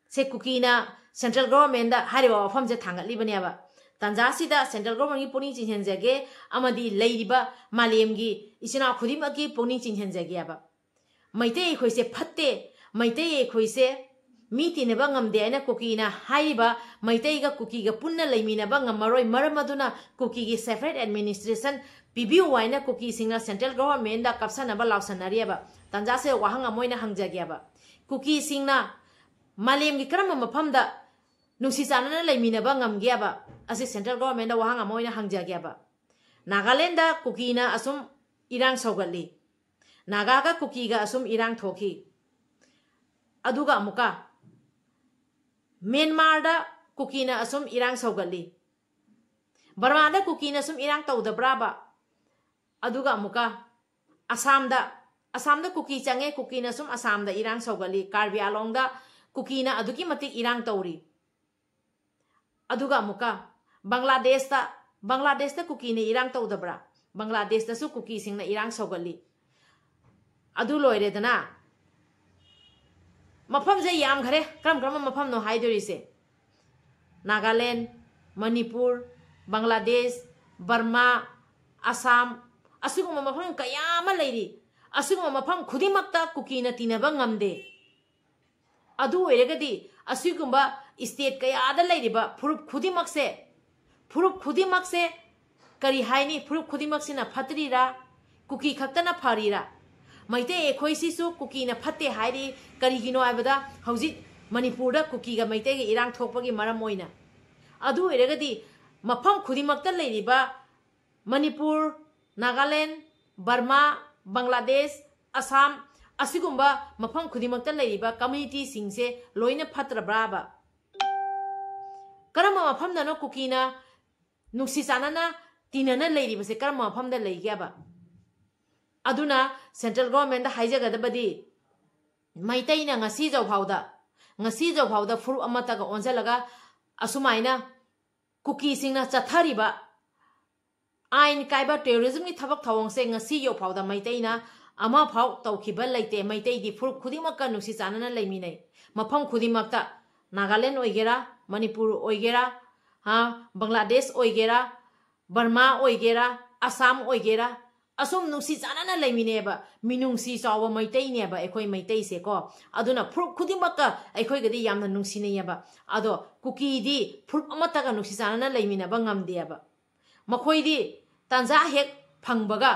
ꯁꯦ ꯀꯨꯀꯤꯅ central governmentꯗ ꯍꯥꯏꯔꯤꯕ ꯋꯥꯐꯝꯁꯦ ꯊꯥꯡꯒꯠꯂꯤꯕꯅꯦꯕ꯫ ꯇꯥꯟꯖꯥꯁꯤꯗ central governmentꯒꯤ ꯄꯨꯛꯅꯤꯡ ꯆꯤꯡꯁꯤꯟꯖꯒꯦ ꯑꯃꯗꯤ ꯂꯩꯔꯤꯕ ꯃꯥꯂꯦꯝꯒꯤ ꯏꯆꯤꯟ ꯏꯅꯥꯎ ꯈꯨꯗꯤꯡꯃꯛꯀꯤ ꯄꯨꯛꯅꯤꯡ ꯆꯤꯡꯁꯤꯟꯖꯒꯦꯕ꯫ ꯃꯩꯇꯩ ꯑꯩꯈꯣꯏꯁꯦ ꯐꯠꯇꯦ, ꯃꯩꯇꯩ ꯑꯩꯈꯣꯏꯁꯦ ꯃꯤ ꯇꯤꯟꯅꯕ ꯉꯝꯗꯦ ꯍꯥꯏꯅ ꯀꯨꯀꯤꯅ ꯍꯥꯏꯔꯤꯕ ꯃꯩꯇꯩꯒ ꯀꯨꯀꯤꯒ ꯄꯨꯟꯅ ꯂꯩꯃꯤꯟꯅꯕ ꯉꯝꯃꯔꯣꯏ꯫ ꯃꯔꯝ ꯑꯗꯨꯅ ꯀꯨꯀꯤꯒꯤ separate administration ꯄꯤꯕꯤꯌꯨ ꯍꯥꯏꯅ ꯀꯨꯀꯤꯁꯤꯡꯅ central governmentꯗ ꯀꯥꯞꯁꯟꯅꯕ ꯂꯥꯎꯁꯟꯅꯔꯤꯑꯕ꯫ ꯇꯥꯟꯖꯥꯁꯤꯗ ꯋꯥꯍꯪ ꯑꯃ ꯑꯣꯏꯅ ꯍꯪꯖꯒꯦꯕ꯫ ꯀꯨꯀꯤꯁꯤꯡꯅ ꯃꯥꯂꯦꯝꯒꯤ ꯀꯔꯝꯕ ꯃꯐꯝꯗ ꯅꯨꯡꯁꯤ ꯆꯥꯟꯅꯅ ꯂꯩꯃꯤꯟꯅꯕ ꯉꯝꯒꯦꯕ? ꯑꯁꯤ central governmentꯗ ꯋꯥꯍꯪ ꯑꯃ ꯑꯣꯏꯅ ꯍꯪꯖꯒꯦꯕ꯫ ꯅꯥꯒꯥꯂꯦꯟꯗ ꯀꯨꯀꯤꯅ ꯑꯁꯨꯝ ꯏꯔꯥꯡ ꯁꯧꯒꯠꯂꯤ꯫ ꯅꯥꯒꯥꯒ ꯀꯨꯀꯤꯒ ꯑꯁꯨꯝ ꯏꯔꯥꯡ ꯊꯣꯛꯈꯤ꯫ ꯑꯗꯨꯒ ꯑꯃꯨꯛꯀ ꯃ꯭ꯌꯥꯟꯃꯥꯔꯗ ꯀꯨꯀꯤꯅ ꯑꯁꯨꯝ ꯏꯔꯥꯡ ꯁꯧꯒꯠꯂꯤ꯫ ꯕꯔꯃꯥꯗ ꯀꯨꯀꯤꯅ ꯁꯨꯝ ꯏꯔꯥꯡ ꯇꯧꯗꯕ꯭ꯔꯥꯕ? ꯑꯗꯨꯒ ꯑꯃꯨꯛꯀ ꯑꯁꯥꯝꯗ, ꯑꯁꯥꯝꯗ ꯀꯨꯀꯤ ꯆꯪꯉꯦ, ꯀꯨꯀꯤꯅ ꯁꯨꯝ ꯑꯁꯥꯝꯗ ꯏꯔꯥꯡ ꯁꯧꯒꯠꯂꯤ꯫ ꯀꯥꯔꯕꯤ ꯑꯥꯂꯣꯡꯗ ꯀꯨꯀꯤꯅ ꯑꯗꯨꯛꯀꯤ ꯃꯇꯤꯛ ꯏꯔꯥꯡ ꯇꯧꯔꯤ꯫ ꯑꯗꯨꯒ ꯑꯃꯨꯛꯀ ꯕꯪꯒ꯭ꯂꯥꯗꯦꯁꯇ, ꯕꯪꯒ꯭ꯂꯥꯗꯦꯁꯇ ꯀꯨꯀꯤꯅ ꯏꯔꯥꯡ ꯇꯧꯗꯕ꯭ꯔꯥ? ꯕꯪꯒ꯭ꯂꯥꯗꯦꯁꯇꯁꯨ ꯀꯨꯀꯤꯁꯤꯡꯅ ꯏꯔꯥꯡ ꯁꯧꯒꯠꯂꯤ꯫ ꯑꯗꯨ ꯂꯣꯏꯔꯦꯗꯅ, ꯃꯐꯝꯁꯦ ꯌꯥꯝꯈ꯭ꯔꯦ꯫ ꯀꯔꯝ ꯀꯔꯝꯕ ꯃꯐꯝꯅꯣ ꯍꯥꯏꯗꯣꯔꯤꯁꯦ? ꯅꯥꯒꯥꯂꯦꯟ, ꯃꯅꯤꯄꯨꯔ, ꯕꯪꯒ꯭ꯂꯥꯗꯦꯁ, ꯕꯔꯃꯥ, ꯑꯁꯥꯝ, ꯑꯁꯤꯒꯨꯝꯕ ꯃꯐꯝ ꯀꯌꯥ ꯑꯃ ꯂꯩꯔꯤ꯫ ꯑꯁꯤꯒꯨꯝꯕ ꯃꯐꯝ ꯈꯨꯗꯤꯡꯃꯛꯇ ꯀꯨꯀꯤꯅ ꯇꯤꯟꯅꯕ ꯉꯝꯗꯦ꯫ ꯑꯗꯨ ꯑꯣꯏꯔꯒꯗꯤ ꯑꯁꯤꯒꯨꯝꯕ state ꯀꯌꯥꯗ ꯂꯩꯔꯤꯕ ꯐꯨꯔꯨꯞ ꯈꯨꯗꯤꯡꯃꯛꯁꯦ, ꯐꯨꯔꯨꯞ ꯈꯨꯗꯤꯡꯃꯛꯁꯦ ꯀꯔꯤ ꯍꯥꯏꯅꯤ? ꯐꯨꯔꯨꯞ ꯈꯨꯗꯤꯡꯃꯛꯁꯤꯅ ꯐꯠꯇ꯭ꯔꯤꯔꯥ? ꯀꯨꯀꯤ ꯈꯛꯇꯅ ꯐꯔꯤꯔꯥ? ꯃꯩꯇꯩ ꯑꯩꯈꯣꯏꯁꯤꯁꯨ ꯀꯨꯀꯤꯅ ꯐꯠꯇꯦ ꯍꯥꯏꯔꯤ꯫ ꯀꯔꯤꯒꯤꯅꯣ ꯍꯥꯏꯕꯗ ꯍꯧꯖꯤꯛ ꯃꯅꯤꯄꯨꯔꯗ ꯀꯨꯀꯤꯒ ꯃꯩꯇꯩꯒ ꯏꯔꯥꯡ ꯊꯣꯛꯄꯒꯤ ꯃꯔꯝ ꯑꯣꯏꯅ꯫ ꯑꯗꯨ ꯑꯣꯏꯔꯒꯗꯤ ꯃꯐꯝ ꯈꯨꯗꯤꯡꯃꯛꯇ ꯂꯩꯔꯤꯕ ꯃꯅꯤꯄꯨꯔ, ꯅꯥꯒꯥꯂꯦꯟ, ꯕꯔꯃꯥ, ꯕꯪꯒ꯭ꯂꯥꯗꯦꯁ, ꯑꯁꯥꯝ, ꯑꯁꯤꯒꯨꯝꯕ ꯃꯐꯝ ꯈꯨꯗꯤꯡꯃꯛꯇ ꯂꯩꯔꯤꯕ communityꯁꯤꯡꯁꯦ ꯂꯣꯏꯅ ꯐꯠꯇ꯭ꯔꯕ꯭ꯔꯥꯕ? ꯀꯔꯝꯕ ꯃꯐꯝꯗꯅꯣ ꯀꯨꯀꯤꯅ ꯅꯨꯡꯁꯤ ꯆꯥꯟꯅꯅ ꯇꯤꯟꯅꯅ ꯂꯩꯔꯤꯕꯁꯦ? ꯀꯔꯝꯕ ꯃꯐꯝꯗ ꯂꯩꯒꯦꯕ? ꯑꯗꯨꯅ central governmentꯗ ꯍꯥꯏꯖꯒꯗꯕꯗꯤ, ꯃꯩꯇꯩꯅ ꯉꯁꯤ ꯖꯧꯐꯥꯎꯗ, ꯉꯁꯤ ꯖꯧꯐꯥꯎꯗ ꯐꯨꯔꯨꯞ ꯑꯃꯠꯇꯒ ꯑꯣꯟꯁꯤꯜꯂꯒ ꯑꯁꯨꯃꯥꯏꯅ ꯀꯨꯀꯤꯁꯤꯡꯅ ꯆꯠꯊꯔꯤꯕ ꯑꯥꯏꯟ ꯀꯥꯏꯕ terrorismꯒꯤ ꯊꯕꯛ ꯊꯧꯑꯣꯡꯁꯦ ꯉꯁꯤ ꯌꯧꯐꯥꯎꯗ ꯃꯩꯇꯩꯅ ꯑꯃꯐꯥꯎ ꯇꯧꯈꯤꯕ ꯂꯩꯇꯦ꯫ ꯃꯩꯇꯩꯗꯤ ꯐꯨꯔꯨꯞ ꯈꯨꯗꯤꯡꯃꯛꯀ ꯅꯨꯡꯁꯤ ꯆꯥꯟꯅꯅ ꯂꯩꯃꯤꯟꯅꯩ꯫ ꯃꯐꯝ ꯈꯨꯗꯤꯡꯃꯛꯇ, ꯅꯥꯒꯥꯂꯦꯟ ꯑꯣꯏꯒꯦꯔꯥ, ꯃꯅꯤꯄꯨꯔ ꯑꯣꯏꯒꯦꯔꯥ, ꯍꯥ, ꯕꯪꯒ꯭ꯂꯥꯗꯦꯁ ꯑꯣꯏꯒꯦꯔꯥ, ꯕꯔꯃꯥ ꯑꯣꯏꯒꯦꯔꯥ, ꯑꯁꯥꯝ ꯑꯣꯏꯒꯦꯔꯥ, ꯑꯁꯨꯝ ꯅꯨꯡꯁꯤ ꯆꯥꯟꯅꯅ ꯂꯩꯃꯤꯟꯅꯩꯑꯕ꯫ ꯃꯤꯅꯨꯡꯁꯤ ꯆꯥꯎꯕ ꯃꯩꯇꯩꯅꯦꯕ ꯑꯩꯈꯣꯏ ꯃꯩꯇꯩꯁꯦꯀꯣ꯫ ꯑꯗꯨꯅ ꯐꯨꯔꯨꯞ ꯈꯨꯗꯤꯡꯃꯛꯀ ꯑꯩꯈꯣꯏꯒꯗꯤ ꯌꯥꯝꯅ ꯅꯨꯡꯁꯤꯅꯩꯑꯕ꯫ ꯑꯗꯣ ꯀꯨꯀꯤꯗꯤ ꯐꯨꯔꯨꯞ ꯑꯃꯠꯇꯒ ꯅꯨꯡꯁꯤ ꯆꯥꯟꯅꯅ ꯂꯩꯃꯤꯟꯅꯕ ꯉꯝꯗꯦꯕ꯫ ꯃꯈꯣꯏꯗꯤ ꯇꯥꯟꯖꯥ ꯍꯦꯛ ꯐꯪꯕꯒ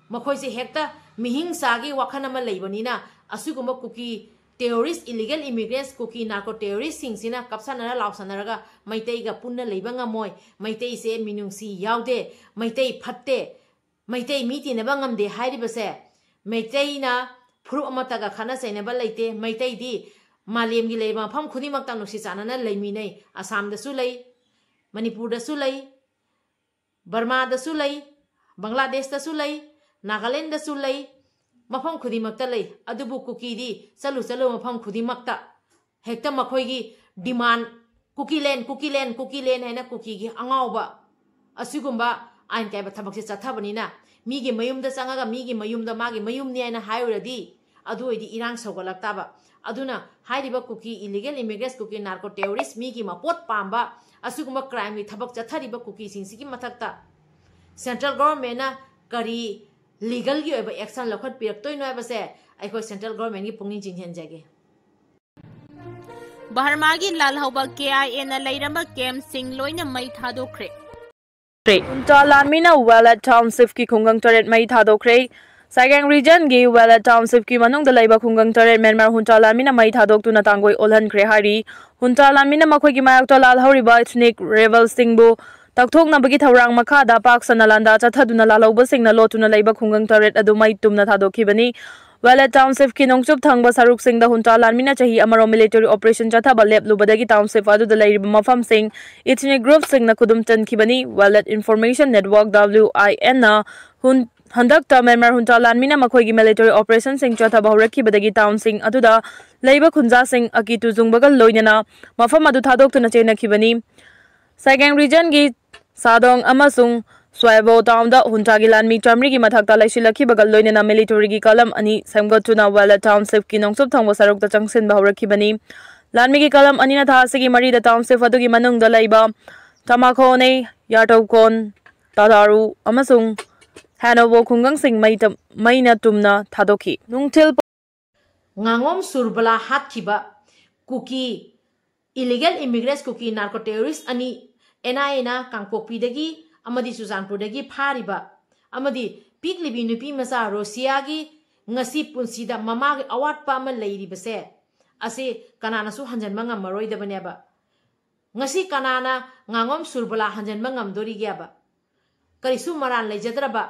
ꯃꯈꯣꯏꯁꯦ ꯍꯦꯛꯇ ꯃꯤꯍꯤꯡ ꯆꯥꯒꯤ ꯋꯥꯈꯜ ꯑꯃ ꯂꯩꯕꯅꯤꯅ, ꯑꯁꯤꯒꯨꯝꯕ ꯀꯨꯀꯤ terrorist, illegal immigrants, ꯀꯨꯀꯤ narco terrorist ꯁꯤꯡꯁꯤꯅ ꯀꯞꯁꯟꯅꯔ ꯂꯥꯎꯁꯟꯅꯔꯒ ꯃꯩꯇꯩꯒ ꯄꯨꯟꯅ ꯂꯩꯕ ꯉꯝꯃꯣꯏ, ꯃꯩꯇꯩꯁꯦ ꯃꯤꯅꯨꯡꯁꯤ ꯌꯥꯎꯗꯦ, ꯃꯩꯇꯩ ꯐꯠꯇꯦ, ꯃꯩꯇꯩ ꯃꯤ ꯇꯤꯟꯅꯕ ꯉꯝꯗꯦ ꯍꯥꯏꯔꯤꯕꯁꯦ, ꯃꯩꯇꯩꯅ ꯐꯨꯔꯨꯞ ꯑꯃꯠꯇꯒ ꯈꯠꯅ ꯆꯩꯅꯕ ꯂꯩꯇꯦ꯫ ꯃꯩꯇꯩꯗꯤ ꯃꯥꯂꯦꯝꯒꯤ ꯂꯩꯔꯤꯕ ꯃꯐꯝ ꯈꯨꯗꯤꯡꯃꯛꯇ ꯅꯨꯡꯁꯤ ꯆꯥꯟꯅꯅ ꯂꯩꯃꯤꯟꯅꯩ꯫ ꯑꯁꯥꯝꯗꯁꯨ ꯂꯩ, ꯃꯅꯤꯄꯨꯔꯗꯁꯨ ꯂꯩ, ꯕꯔꯃꯥꯗꯁꯨ ꯂꯩ, ꯕꯪꯒ꯭ꯂꯥꯗꯦꯁꯇꯁꯨ ꯂꯩ, ꯅꯥꯒꯥꯂꯦꯟꯗꯁꯨ ꯂꯩ, ꯃꯐꯝ ꯈꯨꯗꯤꯡꯃꯛꯇ ꯂꯩ꯫ ꯑꯗꯨꯕꯨ ꯀꯨꯀꯤꯗꯤ ꯆꯠꯂꯨ ꯆꯠꯂꯨ ꯃꯐꯝ ꯈꯨꯗꯤꯡꯃꯛꯇ ꯍꯦꯛꯇ ꯃꯈꯣꯏꯒꯤ demand, "ꯀꯨꯀꯤꯂꯦꯟ, ꯀꯨꯀꯤꯂꯦꯟ, ꯀꯨꯀꯤꯂꯦꯟ" ꯍꯥꯏꯅ ꯀꯨꯀꯤꯒꯤ ꯑꯉꯥꯎꯕ ꯑꯁꯤꯒꯨꯝꯕ ꯑꯥꯏꯟ ꯀꯥꯏꯕ ꯊꯕꯛꯁꯦ ꯆꯠꯊꯕꯅꯤꯅ, ꯃꯤꯒꯤ ꯃꯌꯨꯝꯗ ꯆꯪꯉꯒ ꯃꯤꯒꯤ ꯃꯌꯨꯝꯗ ꯃꯥꯒꯤ ꯃꯌꯨꯝꯅꯤ ꯍꯥꯏꯅ ꯍꯥꯏꯔꯨꯔꯗꯤ, ꯑꯗꯨ ꯑꯣꯏꯗꯤ ꯏꯔꯥꯡ ꯁꯧꯒꯠꯂꯛꯇꯥꯕ꯫ ꯑꯗꯨꯅ ꯍꯥꯏꯔꯤꯕ ꯀꯨꯀꯤ illegal immigrants, ꯀꯨꯀꯤ narco terrorist, ꯃꯤꯒꯤ ꯃꯄꯣꯠ ꯄꯥꯝꯕ, ꯑꯁꯤꯒꯨꯝꯕ crimeꯒꯤ ꯊꯕꯛ ꯆꯠꯊꯔꯤꯕ ꯀꯨꯀꯤꯁꯤꯡꯁꯤꯒꯤ ꯃꯊꯛꯇ central governmentꯅ ꯀꯔꯤ legalꯒꯤ ꯑꯣꯏꯕ action ꯂꯧꯈꯠꯄꯤꯔꯛꯇꯣꯏꯅꯣ ꯍꯥꯏꯕꯁꯦ ꯑꯩꯈꯣꯏ central governmentꯒꯤ ꯄꯨꯛꯅꯤꯡ ꯆꯤꯡꯁꯤꯟꯖꯒꯦ꯫ ꯕꯔꯃꯥꯒꯤ ꯂꯥꯜꯍꯧꯕ KIAꯅ ꯂꯩꯔꯝꯕ campꯁꯤꯡ ꯂꯣꯏꯅ ꯃꯩ ꯊꯥꯗꯣꯛꯈ꯭ꯔꯦ꯫ ꯍꯨꯟꯇꯥ ꯂꯥꯟꯃꯤꯅ ꯋꯦꯂꯦꯠ ꯇꯥꯎꯟꯁꯤꯞꯀꯤ ꯈꯨꯡꯒꯪ ꯇꯔꯦꯠ ꯃꯩ ꯊꯥꯗꯣꯛꯈ꯭ꯔꯦ꯫ ꯁꯥꯏꯒꯦꯡ ꯔꯤꯖꯟꯒꯤ ꯋꯦꯂꯦꯠ ꯇꯥꯎꯟꯁꯤꯞꯀꯤ ꯃꯅꯨꯡꯗ ꯂꯩꯕ ꯈꯨꯡꯒꯪ ꯇꯔꯦꯠ ꯃ꯭ꯌꯥꯟꯃꯥꯔ ꯍꯨꯟꯇꯥ ꯂꯥꯟꯃꯤꯅ ꯃꯩ ꯊꯥꯗꯣꯛꯇꯨꯅ ꯇꯥꯡꯒꯣꯏ ꯑꯣꯜꯍꯟꯈ꯭ꯔꯦ ꯍꯥꯏꯔꯤ꯫ ꯍꯨꯟꯇꯥ ꯂꯥꯟꯃꯤꯅ ꯃꯈꯣꯏꯒꯤ ꯃꯥꯌꯣꯛꯇ ꯂꯥꯜꯍꯧꯔꯤꯕ ethnic rebelꯁꯤꯡꯕꯨ ꯇꯛꯊꯣꯛꯅꯕꯒꯤ ꯊꯧꯔꯥꯡ ꯃꯈꯥꯗ ꯄꯥꯛ ꯁꯟꯅ ꯂꯥꯟꯗꯥ ꯆꯠꯊꯗꯨꯅ ꯂꯥꯜꯍꯧꯕꯁꯤꯡꯅ ꯂꯣꯠꯇꯨꯅ ꯂꯩꯕ ꯈꯨꯡꯒꯪ ꯇꯔꯦꯠ ꯑꯗꯨ ꯃꯩ ꯇꯨꯝꯅ ꯊꯥꯗꯣꯛꯈꯤꯕꯅꯤ꯫ ꯋꯦꯂꯦꯠ ꯇꯥꯎꯟꯁꯤꯞꯀꯤ ꯅꯣꯡꯆꯨꯞ ꯊꯪꯕ ꯁꯔꯨꯛꯁꯤꯡꯗ ꯍꯨꯟꯇꯥ ꯂꯥꯟꯃꯤꯅ ꯆꯍꯤ ꯑꯃꯔꯣꯝ military operation ꯆꯠꯊꯕ ꯂꯦꯞꯂꯨꯕꯗꯒꯤ ꯇꯥꯎꯟꯁꯤꯞ ꯑꯗꯨꯗ ꯂꯩꯔꯤꯕ ꯃꯐꯝꯁꯤꯡ ethnic groupꯁꯤꯡꯅ ꯈꯨꯗꯨꯝ ꯆꯟꯈꯤꯕꯅꯤ꯫ Welet Information Network, WINꯅ ꯍꯟꯗꯛꯇ ꯃ꯭ꯌꯥꯟꯃꯥꯔ ꯍꯨꯟꯇꯥ ꯂꯥꯟꯃꯤꯅ ꯃꯈꯣꯏꯒꯤ military operationꯁꯤꯡ ꯆꯠꯊꯕ ꯍꯧꯔꯛꯈꯤꯕꯗꯒꯤ ꯇꯥꯎꯟꯁꯤꯡ ꯑꯗꯨꯗ ꯂꯩꯕ ꯈꯨꯟꯖꯥꯁꯤꯡ ꯑꯀꯤ ꯇꯨꯖꯨꯡꯕꯒ ꯂꯣꯏꯅꯅ ꯃꯐꯝ ꯑꯗꯨ ꯊꯥꯗꯣꯛꯇꯨꯅ ꯆꯦꯟꯅꯈꯤꯕꯅꯤ꯫ ꯁꯥꯏꯒꯦꯡ ꯔꯤꯖꯟꯒꯤ ꯁꯥꯗꯣꯡ ꯑꯃꯁꯨꯡ ꯁ꯭ꯋꯥꯏꯕꯣ ꯇꯥꯎꯟꯗ ꯍꯨꯟꯇꯥꯒꯤ ꯂꯥꯟꯃꯤ ꯆꯥꯃꯔꯤꯒꯤ ꯃꯊꯛꯇ ꯂꯩꯁꯤꯜꯂꯛꯈꯤꯕꯒ ꯂꯣꯏꯅꯅ militaryꯒꯤ ꯀꯂꯝ ꯑꯅꯤ ꯁꯦꯝꯒꯠꯇꯨꯅ ꯋꯦꯂꯦꯠ ꯇꯥꯎꯟꯁꯤꯞꯀꯤ ꯅꯣꯡꯆꯨꯞ ꯊꯪꯕ ꯁꯔꯨꯛꯇ ꯆꯪꯁꯤꯟꯕ ꯍꯧꯔꯛꯈꯤꯕꯅꯤ꯫ ꯂꯥꯟꯃꯤꯒꯤ ꯀꯂꯝ ꯑꯅꯤꯅ ꯊꯥ ꯑꯁꯤꯒꯤ ꯃꯔꯤꯗ ꯇꯥꯎꯟꯁꯤꯞ ꯑꯗꯨꯒꯤ ꯃꯅꯨꯡꯗ ꯂꯩꯕ ꯇꯃꯥꯈꯣꯅꯦ, ꯌꯥꯇꯧꯀꯣꯟ, ꯇꯥꯗꯥꯔꯨ ꯑꯃꯁꯨꯡ ꯊꯥꯏꯅꯕꯣ ꯈꯨꯡꯒꯪꯁꯤꯡ ꯃꯩ ꯇꯝ-, ꯃꯩꯅ ꯇꯨꯝꯅ ꯊꯥꯗꯣꯛꯈꯤ꯫ ꯅꯨꯡꯊꯤꯜ ꯉꯥꯉꯣꯝ ꯁꯨꯔꯕꯂꯥ ꯍꯥꯠꯈꯤꯕ ꯀꯨꯀꯤ illegal immigrants, ꯀꯨꯀꯤ narco terrorist ꯑꯅꯤ ꯑꯦꯟ ꯑꯥꯏ ꯑꯦꯅ ꯀꯥꯡꯄꯣꯛꯄꯤꯗꯒꯤ ꯑꯃꯗꯤ ꯆꯨꯔꯆꯥꯟꯄꯨꯔꯗꯒꯤ ꯐꯥꯔꯤꯕ ꯑꯃꯗꯤ ꯄꯤꯛꯂꯤꯕꯤ ꯅꯨꯄꯤ ꯃꯆꯥ ꯔꯣꯁꯤꯌꯥꯒꯤ ꯉꯁꯤ ꯄꯨꯟꯁꯤꯗ ꯃꯃꯥꯒꯤ ꯑꯋꯥꯠꯄ ꯑꯃ ꯂꯩꯔꯤꯕꯁꯦ ꯑꯁꯤ ꯀꯅꯥꯅꯁꯨ ꯍꯟꯖꯤꯟꯕ ꯉꯝꯃꯔꯣꯏꯗꯕꯅꯦꯕ꯫ ꯉꯁꯤ ꯀꯅꯥꯅ ꯉꯥꯉꯣꯝ ꯁꯨꯔꯕꯂꯥ ꯍꯟꯖꯤꯟꯕ ꯉꯝꯗꯣꯔꯤꯒꯦꯕ? ꯀꯔꯤꯁꯨ ꯃꯔꯥꯜ ꯂꯩꯖꯗ꯭ꯔꯕ,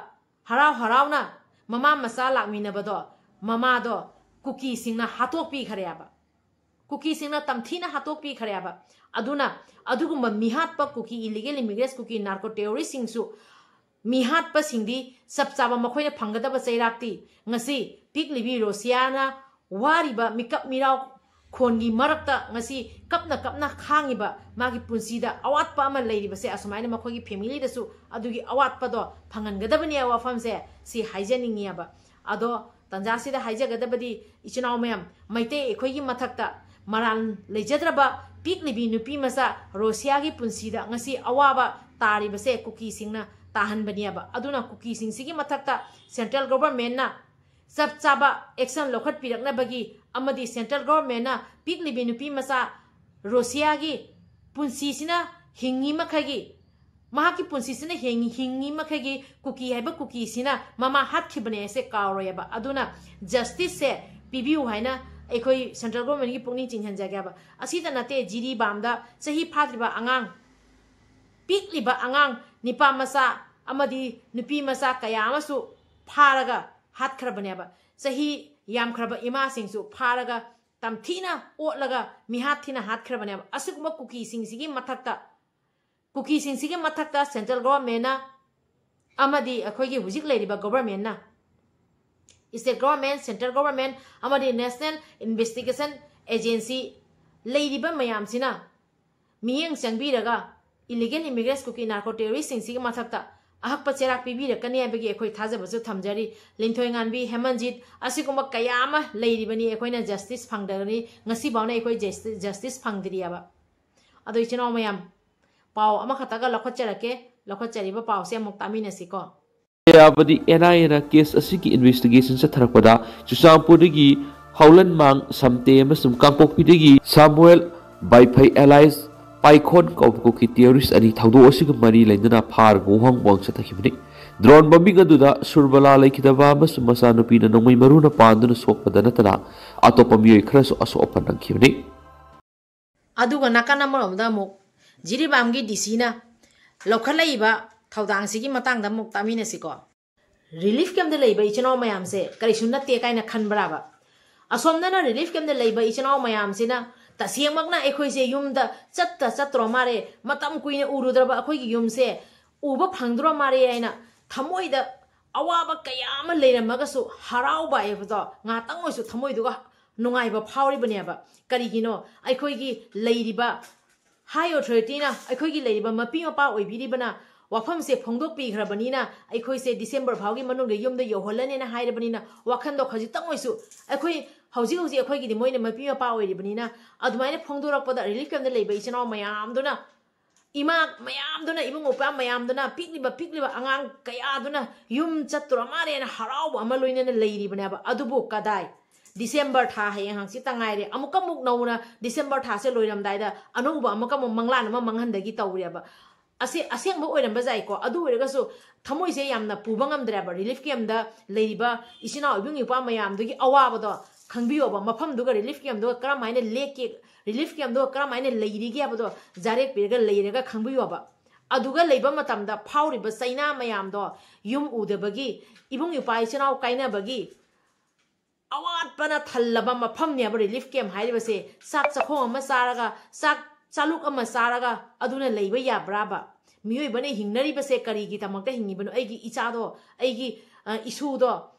ꯍꯔꯥꯎ ꯍꯔꯥꯎꯅ ꯃꯃꯥ ꯃꯆꯥ ꯂꯥꯛꯃꯤꯟꯅꯕꯗꯣ, ꯃꯃꯥꯗꯣ ꯀꯨꯀꯤꯁꯤꯡꯅ ꯍꯥꯠꯇꯣꯛꯄꯤꯈ꯭ꯔꯦꯕ꯫ ꯀꯨꯀꯤꯁꯤꯡꯅ ꯇꯝꯊꯤꯅ ꯍꯥꯠꯇꯣꯛꯄꯤꯈ꯭ꯔꯦꯕ꯫ ꯑꯗꯨꯅ ꯑꯗꯨꯒꯨꯝꯕ ꯃꯤꯍꯥꯠꯄ ꯀꯨꯀꯤ illegal immigrants, ꯀꯨꯀꯤ narco terrorist ꯁꯤꯡꯁꯨ ꯃꯤꯍꯥꯠꯄꯁꯤꯡꯗꯤ ꯆꯞ ꯆꯥꯕ ꯃꯈꯣꯏꯅ ꯐꯪꯒꯗꯕ ꯆꯩꯔꯥꯛꯇꯤ ꯉꯁꯤ ꯄꯤꯛꯂꯤꯕꯤ ꯔꯣꯁꯤꯌꯥꯅ ꯋꯥꯔꯤꯕ ꯃꯤꯀꯞ ꯃꯤꯔꯥꯎ ꯈꯣꯟꯒꯤ ꯃꯔꯛꯇ ꯉꯁꯤ ꯀꯞꯅ ꯀꯞꯅ ꯈꯥꯡꯉꯤꯕ ꯃꯥꯒꯤ ꯄꯨꯟꯁꯤꯗ ꯑꯋꯥꯠꯄ ꯑꯃ ꯂꯩꯔꯤꯕꯁꯦ ꯑꯁꯨꯃꯥꯏꯅ ꯃꯈꯣꯏꯒꯤ family ꯗꯁꯨ ꯑꯗꯨꯒꯤ ꯑꯋꯥꯠꯄꯗꯣ ꯐꯪꯍꯟꯒꯗꯕꯅꯦ ꯋꯥꯐꯝꯁꯦ ꯁꯤ ꯍꯥꯏꯖꯅꯤꯡꯉꯦꯕ꯫ ꯑꯗꯣ ꯇꯟꯖꯥꯁꯤꯗ ꯍꯥꯏꯖꯒꯗꯕꯗꯤ ꯏꯆꯤꯟ ꯏꯅꯥꯎ ꯃꯌꯥꯝ, ꯃꯩꯇꯩ ꯑꯩꯈꯣꯏꯒꯤ ꯃꯊꯛꯇ ꯃꯔꯥꯜ ꯂꯩꯖꯗ꯭ꯔꯕ ꯄꯤꯛꯂꯤꯕꯤ ꯅꯨꯄꯤ ꯃꯆꯥ ꯔꯣꯁꯤꯌꯥꯒꯤ ꯄꯨꯟꯁꯤꯗ ꯉꯁꯤ ꯑꯋꯥꯕ ꯇꯥꯔꯤꯕꯁꯦ ꯀꯨꯀꯤꯁꯤꯡꯅ ꯇꯥꯍꯟꯕꯅꯦꯕ꯫ ꯑꯗꯨꯅ ꯀꯨꯀꯤꯁꯤꯡꯁꯤꯒꯤ ꯃꯊꯛꯇ central government ꯅ ꯆꯞ ꯆꯥꯕ action ꯂꯧꯈꯠꯄꯤꯔꯛꯅꯕꯒꯤ ꯑꯃꯗꯤ central government ꯅ ꯄꯤꯛꯂꯤꯕꯤ ꯅꯨꯄꯤ ꯃꯆꯥ ꯔꯣꯁꯤꯌꯥꯒꯤ ꯄꯨꯟꯁꯤꯁꯤꯅ ꯍꯤꯡꯉꯤ ꯃꯈꯩꯒꯤ, ꯃꯍꯥꯛꯀꯤ ꯄꯨꯟꯁꯤꯁꯤꯅ ꯍꯤꯡ-, ꯍꯤꯡꯉꯤ ꯃꯈꯩꯒꯤ ꯀꯨꯀꯤ ꯍꯥꯏꯕ ꯀꯨꯀꯤꯁꯤꯅ ꯃꯃꯥ ꯍꯥꯠꯈꯤꯕꯅꯦ ꯍꯥꯏꯁꯦ ꯀꯥꯎꯔꯣꯏꯕ꯫ ꯑꯗꯨꯅ justice ꯁꯦ ꯄꯤꯕꯤꯌꯨ ꯍꯥꯏꯅ ꯑꯩꯈꯣꯏ central government ꯒꯤ ꯄꯨꯛꯅꯤꯡ ꯆꯤꯡꯁꯤꯟꯖꯒꯦꯕ꯫ ꯑꯁꯤꯇ ꯅꯠꯇꯦ, ꯖꯤꯔꯤꯕꯥꯝꯗ ꯆꯍꯤ ꯐꯥꯗ꯭ꯔꯤꯕ ꯑꯉꯥꯡ, ꯄꯤꯛꯂꯤꯕ ꯑꯉꯥꯡ ꯅꯤꯄꯥ ꯃꯆꯥ ꯑꯃꯗꯤ ꯅꯨꯄꯤ ꯃꯆꯥ ꯀꯌꯥ ꯑꯃꯁꯨ ꯐꯥꯔꯒ ꯍꯥꯠꯈ꯭ꯔꯕꯅꯦꯕ꯫ ꯆꯍꯤ ꯌꯥꯝꯈ꯭ꯔꯕ ꯏꯃꯥꯁꯤꯡꯁꯨ ꯐꯥꯔꯒ ꯇꯝꯊꯤꯅ ꯑꯣꯠꯂꯒ ꯃꯤꯍꯥꯠ ꯊꯤꯅ ꯍꯥꯠꯈ꯭ꯔꯕꯅꯦꯕ꯫ ꯑꯁꯤꯒꯨꯝꯕ ꯀꯨꯀꯤꯁꯤꯡꯁꯤꯒꯤ ꯃꯊꯛꯇ, ꯀꯨꯀꯤꯁꯤꯡꯁꯤꯒꯤ ꯃꯊꯛꯇ central government ꯅ ꯑꯃꯗꯤ ꯑꯩꯈꯣꯏꯒꯤ ꯍꯧꯖꯤꯛ ꯂꯩꯔꯤꯕ government ꯅ, state government, central government ꯑꯃꯗꯤ national investigation agency ꯂꯩꯔꯤꯕ ꯃꯌꯥꯝꯁꯤꯅ ꯃꯤꯠꯌꯦꯡ ꯆꯪꯕꯤꯔꯒ illegal immigrants, ꯀꯨꯀꯤ narco terrorist ꯁꯤꯡꯁꯤꯒꯤ ꯃꯊꯛꯇ ꯑꯍꯛꯄ ꯆꯩꯔꯥꯛ ꯄꯤꯕꯤꯔꯛꯀꯅꯤ ꯍꯥꯏꯕꯒꯤ ꯑꯩꯈꯣꯏ ꯊꯥꯖꯕꯁꯨ ꯊꯝꯖꯔꯤ꯫ ꯂꯤꯟꯊꯣꯏꯉꯥꯟꯕꯤ, ꯍꯦꯃꯟꯖꯤꯠ, ꯑꯁꯤꯒꯨꯝꯕ ꯀꯌꯥ ꯑꯃ ꯂꯩꯔꯤꯕꯅꯤ꯫ ꯑꯩꯈꯣꯏꯅ justice ꯐꯪꯗꯕꯅꯤ, ꯉꯁꯤꯐꯥꯎꯅ ꯑꯩꯈꯣꯏ justice, justice ꯐꯪꯗ꯭ꯔꯤꯑꯕ꯫ ꯑꯗꯣ ꯏꯆꯤꯟ ꯏꯅꯥꯎ ꯃꯌꯥꯝ, ꯄꯥꯎ ꯑꯃꯈꯛꯇꯒ ꯂꯧꯈꯠꯆꯔꯛꯀꯦ꯫ ꯂꯧꯈꯠꯆꯔꯤꯕ ꯄꯥꯎꯁꯦ ꯑꯃꯨꯛ ꯇꯥꯃꯤꯟꯅꯁꯤꯀꯣ꯫ ꯌꯥꯕꯗꯤ ꯑꯦꯟ ꯑꯥꯏ ꯑꯦꯅ ꯀꯦꯁ ꯑꯁꯤꯒꯤ ꯏꯟꯚꯦꯁꯇꯤꯒꯦꯁꯟ ꯆꯠꯊꯔꯛꯄꯗ ꯆꯨꯔꯆꯥꯟꯄꯨꯔꯗꯒꯤ ꯍꯧꯂꯟꯃꯥꯡ ꯁꯝꯇꯦ ꯑꯃꯁꯨꯡ ꯀꯥꯡꯄꯣꯛꯄꯤꯗꯒꯤ ꯁꯥꯃꯨꯑꯦꯜ ꯕꯥꯏꯐꯩ ꯑꯦꯂꯥꯏꯁ ꯄꯥꯏꯈꯣꯟ ꯀꯧꯕ ꯀꯨꯀꯤ ꯇꯦꯔꯣꯔꯤꯁ ꯑꯅꯤ ꯊꯧꯗꯣꯛ ꯑꯁꯤꯒ ꯃꯔꯤ ꯂꯩꯅꯅ ꯐꯥꯔꯒ ꯋꯨꯍꯥꯡ ꯋꯥꯡ ꯆꯠꯊꯈꯤꯕꯅꯤ꯫ ꯗ꯭ꯔꯣꯟ ꯕꯣꯝꯕꯤꯡ ꯑꯗꯨꯗ ꯁꯨꯔꯕꯂꯥ ꯂꯩꯈꯤꯗꯕ ꯑꯃꯁꯨꯡ ꯃꯆꯥꯅꯨꯄꯤꯅ ꯅꯣꯡꯃꯩ ꯃꯔꯨꯅ ꯄꯥꯟꯗꯨꯅ ꯁꯣꯛꯄꯗ ꯅꯠꯇꯅ ꯑꯇꯣꯞꯄ ꯃꯤꯑꯣꯏ ꯈꯔꯁꯨ ꯑꯁꯣꯛ ꯑꯄꯟ ꯅꯪꯈꯤꯕꯅꯤ꯫ ꯑꯗꯨꯒ ꯅꯥꯀꯟ ꯑꯃꯔꯣꯝꯗ ꯑꯃꯨꯛ ꯖꯤꯔꯤꯕꯥꯝꯒꯤ ꯗꯤ ꯁꯤꯅ ꯂꯧꯈꯠꯂꯛꯏꯕ ꯊꯧꯗꯥꯡꯁꯤꯒꯤ ꯃꯇꯥꯡꯗ ꯑꯃꯨꯛ ꯇꯥꯃꯤꯟꯅꯁꯤꯀꯣ꯫ ꯔꯤꯂꯤꯐ ꯀꯦꯝꯞꯇ ꯂꯩꯕ ꯏꯆꯤꯟ ꯏꯅꯥꯎ ꯃꯌꯥꯝꯁꯦ ꯀꯔꯤꯁꯨ ꯅꯠꯇꯦ ꯀꯥꯏꯅ ꯈꯟꯕ꯭ꯔꯥꯕ? ꯑꯁꯣꯝꯗꯅ ꯔꯤꯂꯤꯐ ꯀꯦꯝꯞꯇ ꯂꯩꯕ ꯏꯆꯤꯟ ꯏꯅꯥꯎ ꯃꯌꯥꯝꯁꯤꯅ ꯇꯁꯦꯡꯃꯛꯅ ꯑꯩꯈꯣꯏꯁꯦ ꯌꯨꯝꯗ ꯆꯠꯇ ꯆꯠꯇ꯭ꯔꯣ ꯃꯥꯔꯦ, ꯃꯇꯝ ꯀꯨꯏꯅ ꯎꯔꯨꯗ꯭ꯔꯕ ꯑꯩꯈꯣꯏꯒꯤ ꯌꯨꯝꯁꯦ ꯎꯕ ꯐꯪꯗ꯭ꯔꯣ ꯃꯥꯔꯦ ꯍꯥꯏꯅ ꯊꯃꯣꯏꯗ ꯑꯋꯥꯕ ꯀꯌꯥ ꯑꯃ ꯂꯩꯔꯝꯃꯒꯁꯨ ꯍꯔꯥꯎꯕ ꯍꯥꯏꯕꯗꯣ ꯉꯥꯛꯇꯪ ꯑꯣꯏꯁꯨ ꯊꯃꯣꯏꯗꯨꯒ ꯅꯨꯡꯉꯥꯏꯕ ꯐꯥꯎꯔꯤꯕꯅꯦꯕ꯫ ꯀꯔꯤꯒꯤꯅꯣ? ꯑꯩꯈꯣꯏꯒꯤ ꯂꯩꯔꯤꯕ ꯍꯥꯏ ꯑꯣꯊꯣꯔꯤꯇꯤꯅ, ꯑꯩꯈꯣꯏꯒꯤ ꯂꯩꯔꯤꯕ ꯃꯄꯤ ꯃꯄꯥ ꯑꯣꯏꯕꯤꯔꯤꯕꯅ ꯋꯥꯐꯝꯁꯦ ꯐꯣꯡꯗꯣꯛꯄꯤꯈ꯭ꯔꯕꯅꯤꯅ ꯑꯩꯈꯣꯏꯁꯦ ꯗꯤꯁꯦꯝꯕꯔ ꯐꯥꯎꯒꯤ ꯃꯅꯨꯡꯗ ꯌꯨꯝꯗ ꯌꯧꯍꯜꯂꯅꯦꯅ ꯍꯥꯏꯔꯕꯅꯤꯅ ꯋꯥꯈꯟꯗꯣ ꯈꯖꯤꯛꯇꯪ ꯑꯣꯏꯁꯨ ꯑꯩꯈꯣꯏ ꯍꯧꯖꯤꯛ ꯍꯧꯖꯤꯛ ꯑꯩꯈꯣꯏꯒꯤꯗꯤ ꯃꯣꯏꯅ ꯃꯄꯤ ꯃꯄꯥ ꯑꯣꯏꯔꯤꯕꯅꯤꯅ ꯑꯗꯨꯃꯥꯏꯅ ꯐꯣꯡꯗꯣꯔꯛꯄꯗ ꯔꯤꯂꯤꯐ ꯀꯦꯝꯞꯇ ꯂꯩꯕ ꯏꯆꯤꯟ ꯏꯅꯥꯎ ꯃꯌꯥꯝꯗꯨꯅ ꯏꯃꯥ ꯃꯌꯥꯝꯗꯨꯅ, ꯏꯕꯨꯡ ꯃꯧꯄ꯭ꯋꯥ ꯃꯌꯥꯝꯗꯨꯅ, ꯄꯤꯛꯂꯤꯕ ꯄꯤꯛꯂꯤꯕ ꯑꯉꯥꯡ ꯀꯌꯥꯗꯨꯅ ꯌꯨꯝ ꯆꯠꯇꯣꯔ ꯃꯥꯜꯂꯦꯅ ꯍꯔꯥꯎꯕ ꯑꯃ ꯂꯣꯏꯅꯅ ꯂꯩꯔꯤꯕꯅꯦꯕ꯫ ꯑꯗꯨꯕꯨ ꯀꯗꯥꯏ? ꯗꯤꯁꯦꯝꯕꯔ ꯊꯥ ꯍꯌꯦꯡ ꯍꯪꯆꯤꯠꯇ ꯉꯥꯏꯔꯦ꯫ ꯑꯃꯨꯛꯀ ꯑꯃꯨꯛ ꯅꯧꯅ ꯗꯤꯁꯦꯝꯕꯔ ꯊꯥꯁꯦ ꯂꯣꯏꯔꯝꯗꯥꯏꯗ ꯑꯅꯧꯕ ꯑꯃꯨꯛꯀ ꯑꯃꯨꯛ ꯃꯪꯂꯥꯟ ꯑꯃ ꯃꯪꯍꯟꯗꯒꯤ ꯇꯧꯔꯦꯕ꯫ ꯑꯁꯦ-, ꯑꯁꯦꯡꯕ ꯑꯣꯏꯔꯝꯕ ꯌꯥꯏꯀꯣ꯫ ꯑꯗꯨ ꯑꯣꯏꯔꯒꯁꯨ ꯊꯃꯣꯏꯁꯦ ꯌꯥꯝꯅ ꯄꯨꯕ ꯉꯝꯗ꯭ꯔꯦꯕ꯫ ꯔꯤꯂꯤꯐ ꯀꯦꯝꯞꯇ ꯂꯩꯔꯤꯕ ꯏꯆꯤꯟ ꯏꯅꯥꯎ ꯏꯕꯨꯡ ꯏꯄ꯭ꯋꯥ ꯃꯌꯥꯝꯗꯨꯒꯤ ꯑꯋꯥꯕꯗꯣ ꯈꯪꯕꯤꯌꯣꯕ꯫ ꯃꯐꯝꯗꯨꯒ ꯔꯤꯂꯤꯐ ꯀꯦꯝꯞꯇꯨꯒ ꯀꯔꯝꯍꯥꯏꯅ ꯂꯦꯛꯀꯦ, ꯔꯤꯂꯤꯐ ꯀꯦꯝꯞꯇꯨꯒ ꯀꯔꯝꯍꯥꯏꯅ ꯂꯩꯔꯤꯒꯦ ꯍꯥꯏꯕꯗꯣ ꯖꯥꯔꯦꯛꯄꯤꯔꯒ ꯂꯩꯔꯒ ꯈꯪꯕꯤꯌꯣꯕ꯫ ꯑꯗꯨꯒ ꯂꯩꯕ ꯃꯇꯝꯗ ꯐꯥꯎꯔꯤꯕ ꯆꯩꯅꯥ ꯃꯌꯥꯝꯗꯣ, ꯌꯨꯝ ꯎꯗꯕꯒꯤ, ꯏꯕꯨꯡ ꯏꯄ꯭ꯋꯥ ꯏꯆꯤꯟ ꯏꯅꯥꯎ ꯀꯥꯏꯅꯕꯒꯤ, ꯑꯋꯥꯠꯄꯅ ꯊꯜꯂꯕ ꯃꯐꯝꯅꯦꯕ ꯔꯤꯂꯤꯐ ꯀꯦꯝꯞ ꯍꯥꯏꯔꯤꯕꯁꯦ꯫ ꯆꯥꯛ ꯆꯥꯛꯈꯣꯡ ꯑꯃ ꯆꯥꯔꯒ, ꯆꯥꯛ ꯆꯥꯂꯨꯛ ꯑꯃ ꯆꯥꯔꯒ ꯑꯗꯨꯅ ꯂꯩꯕ ꯌꯥꯕ꯭ꯔꯥꯕ? ꯃꯤꯑꯣꯏꯕꯅ ꯍꯤꯡꯅꯔꯤꯕꯁꯦ ꯀꯔꯤꯒꯤꯗꯃꯛꯇ ꯍꯤꯡꯉꯤꯕꯅꯣ? ꯑꯩꯒꯤ ꯏꯆꯥꯗꯣ, ꯑꯩꯒꯤ, ꯑ, ꯏꯁꯨꯗꯣ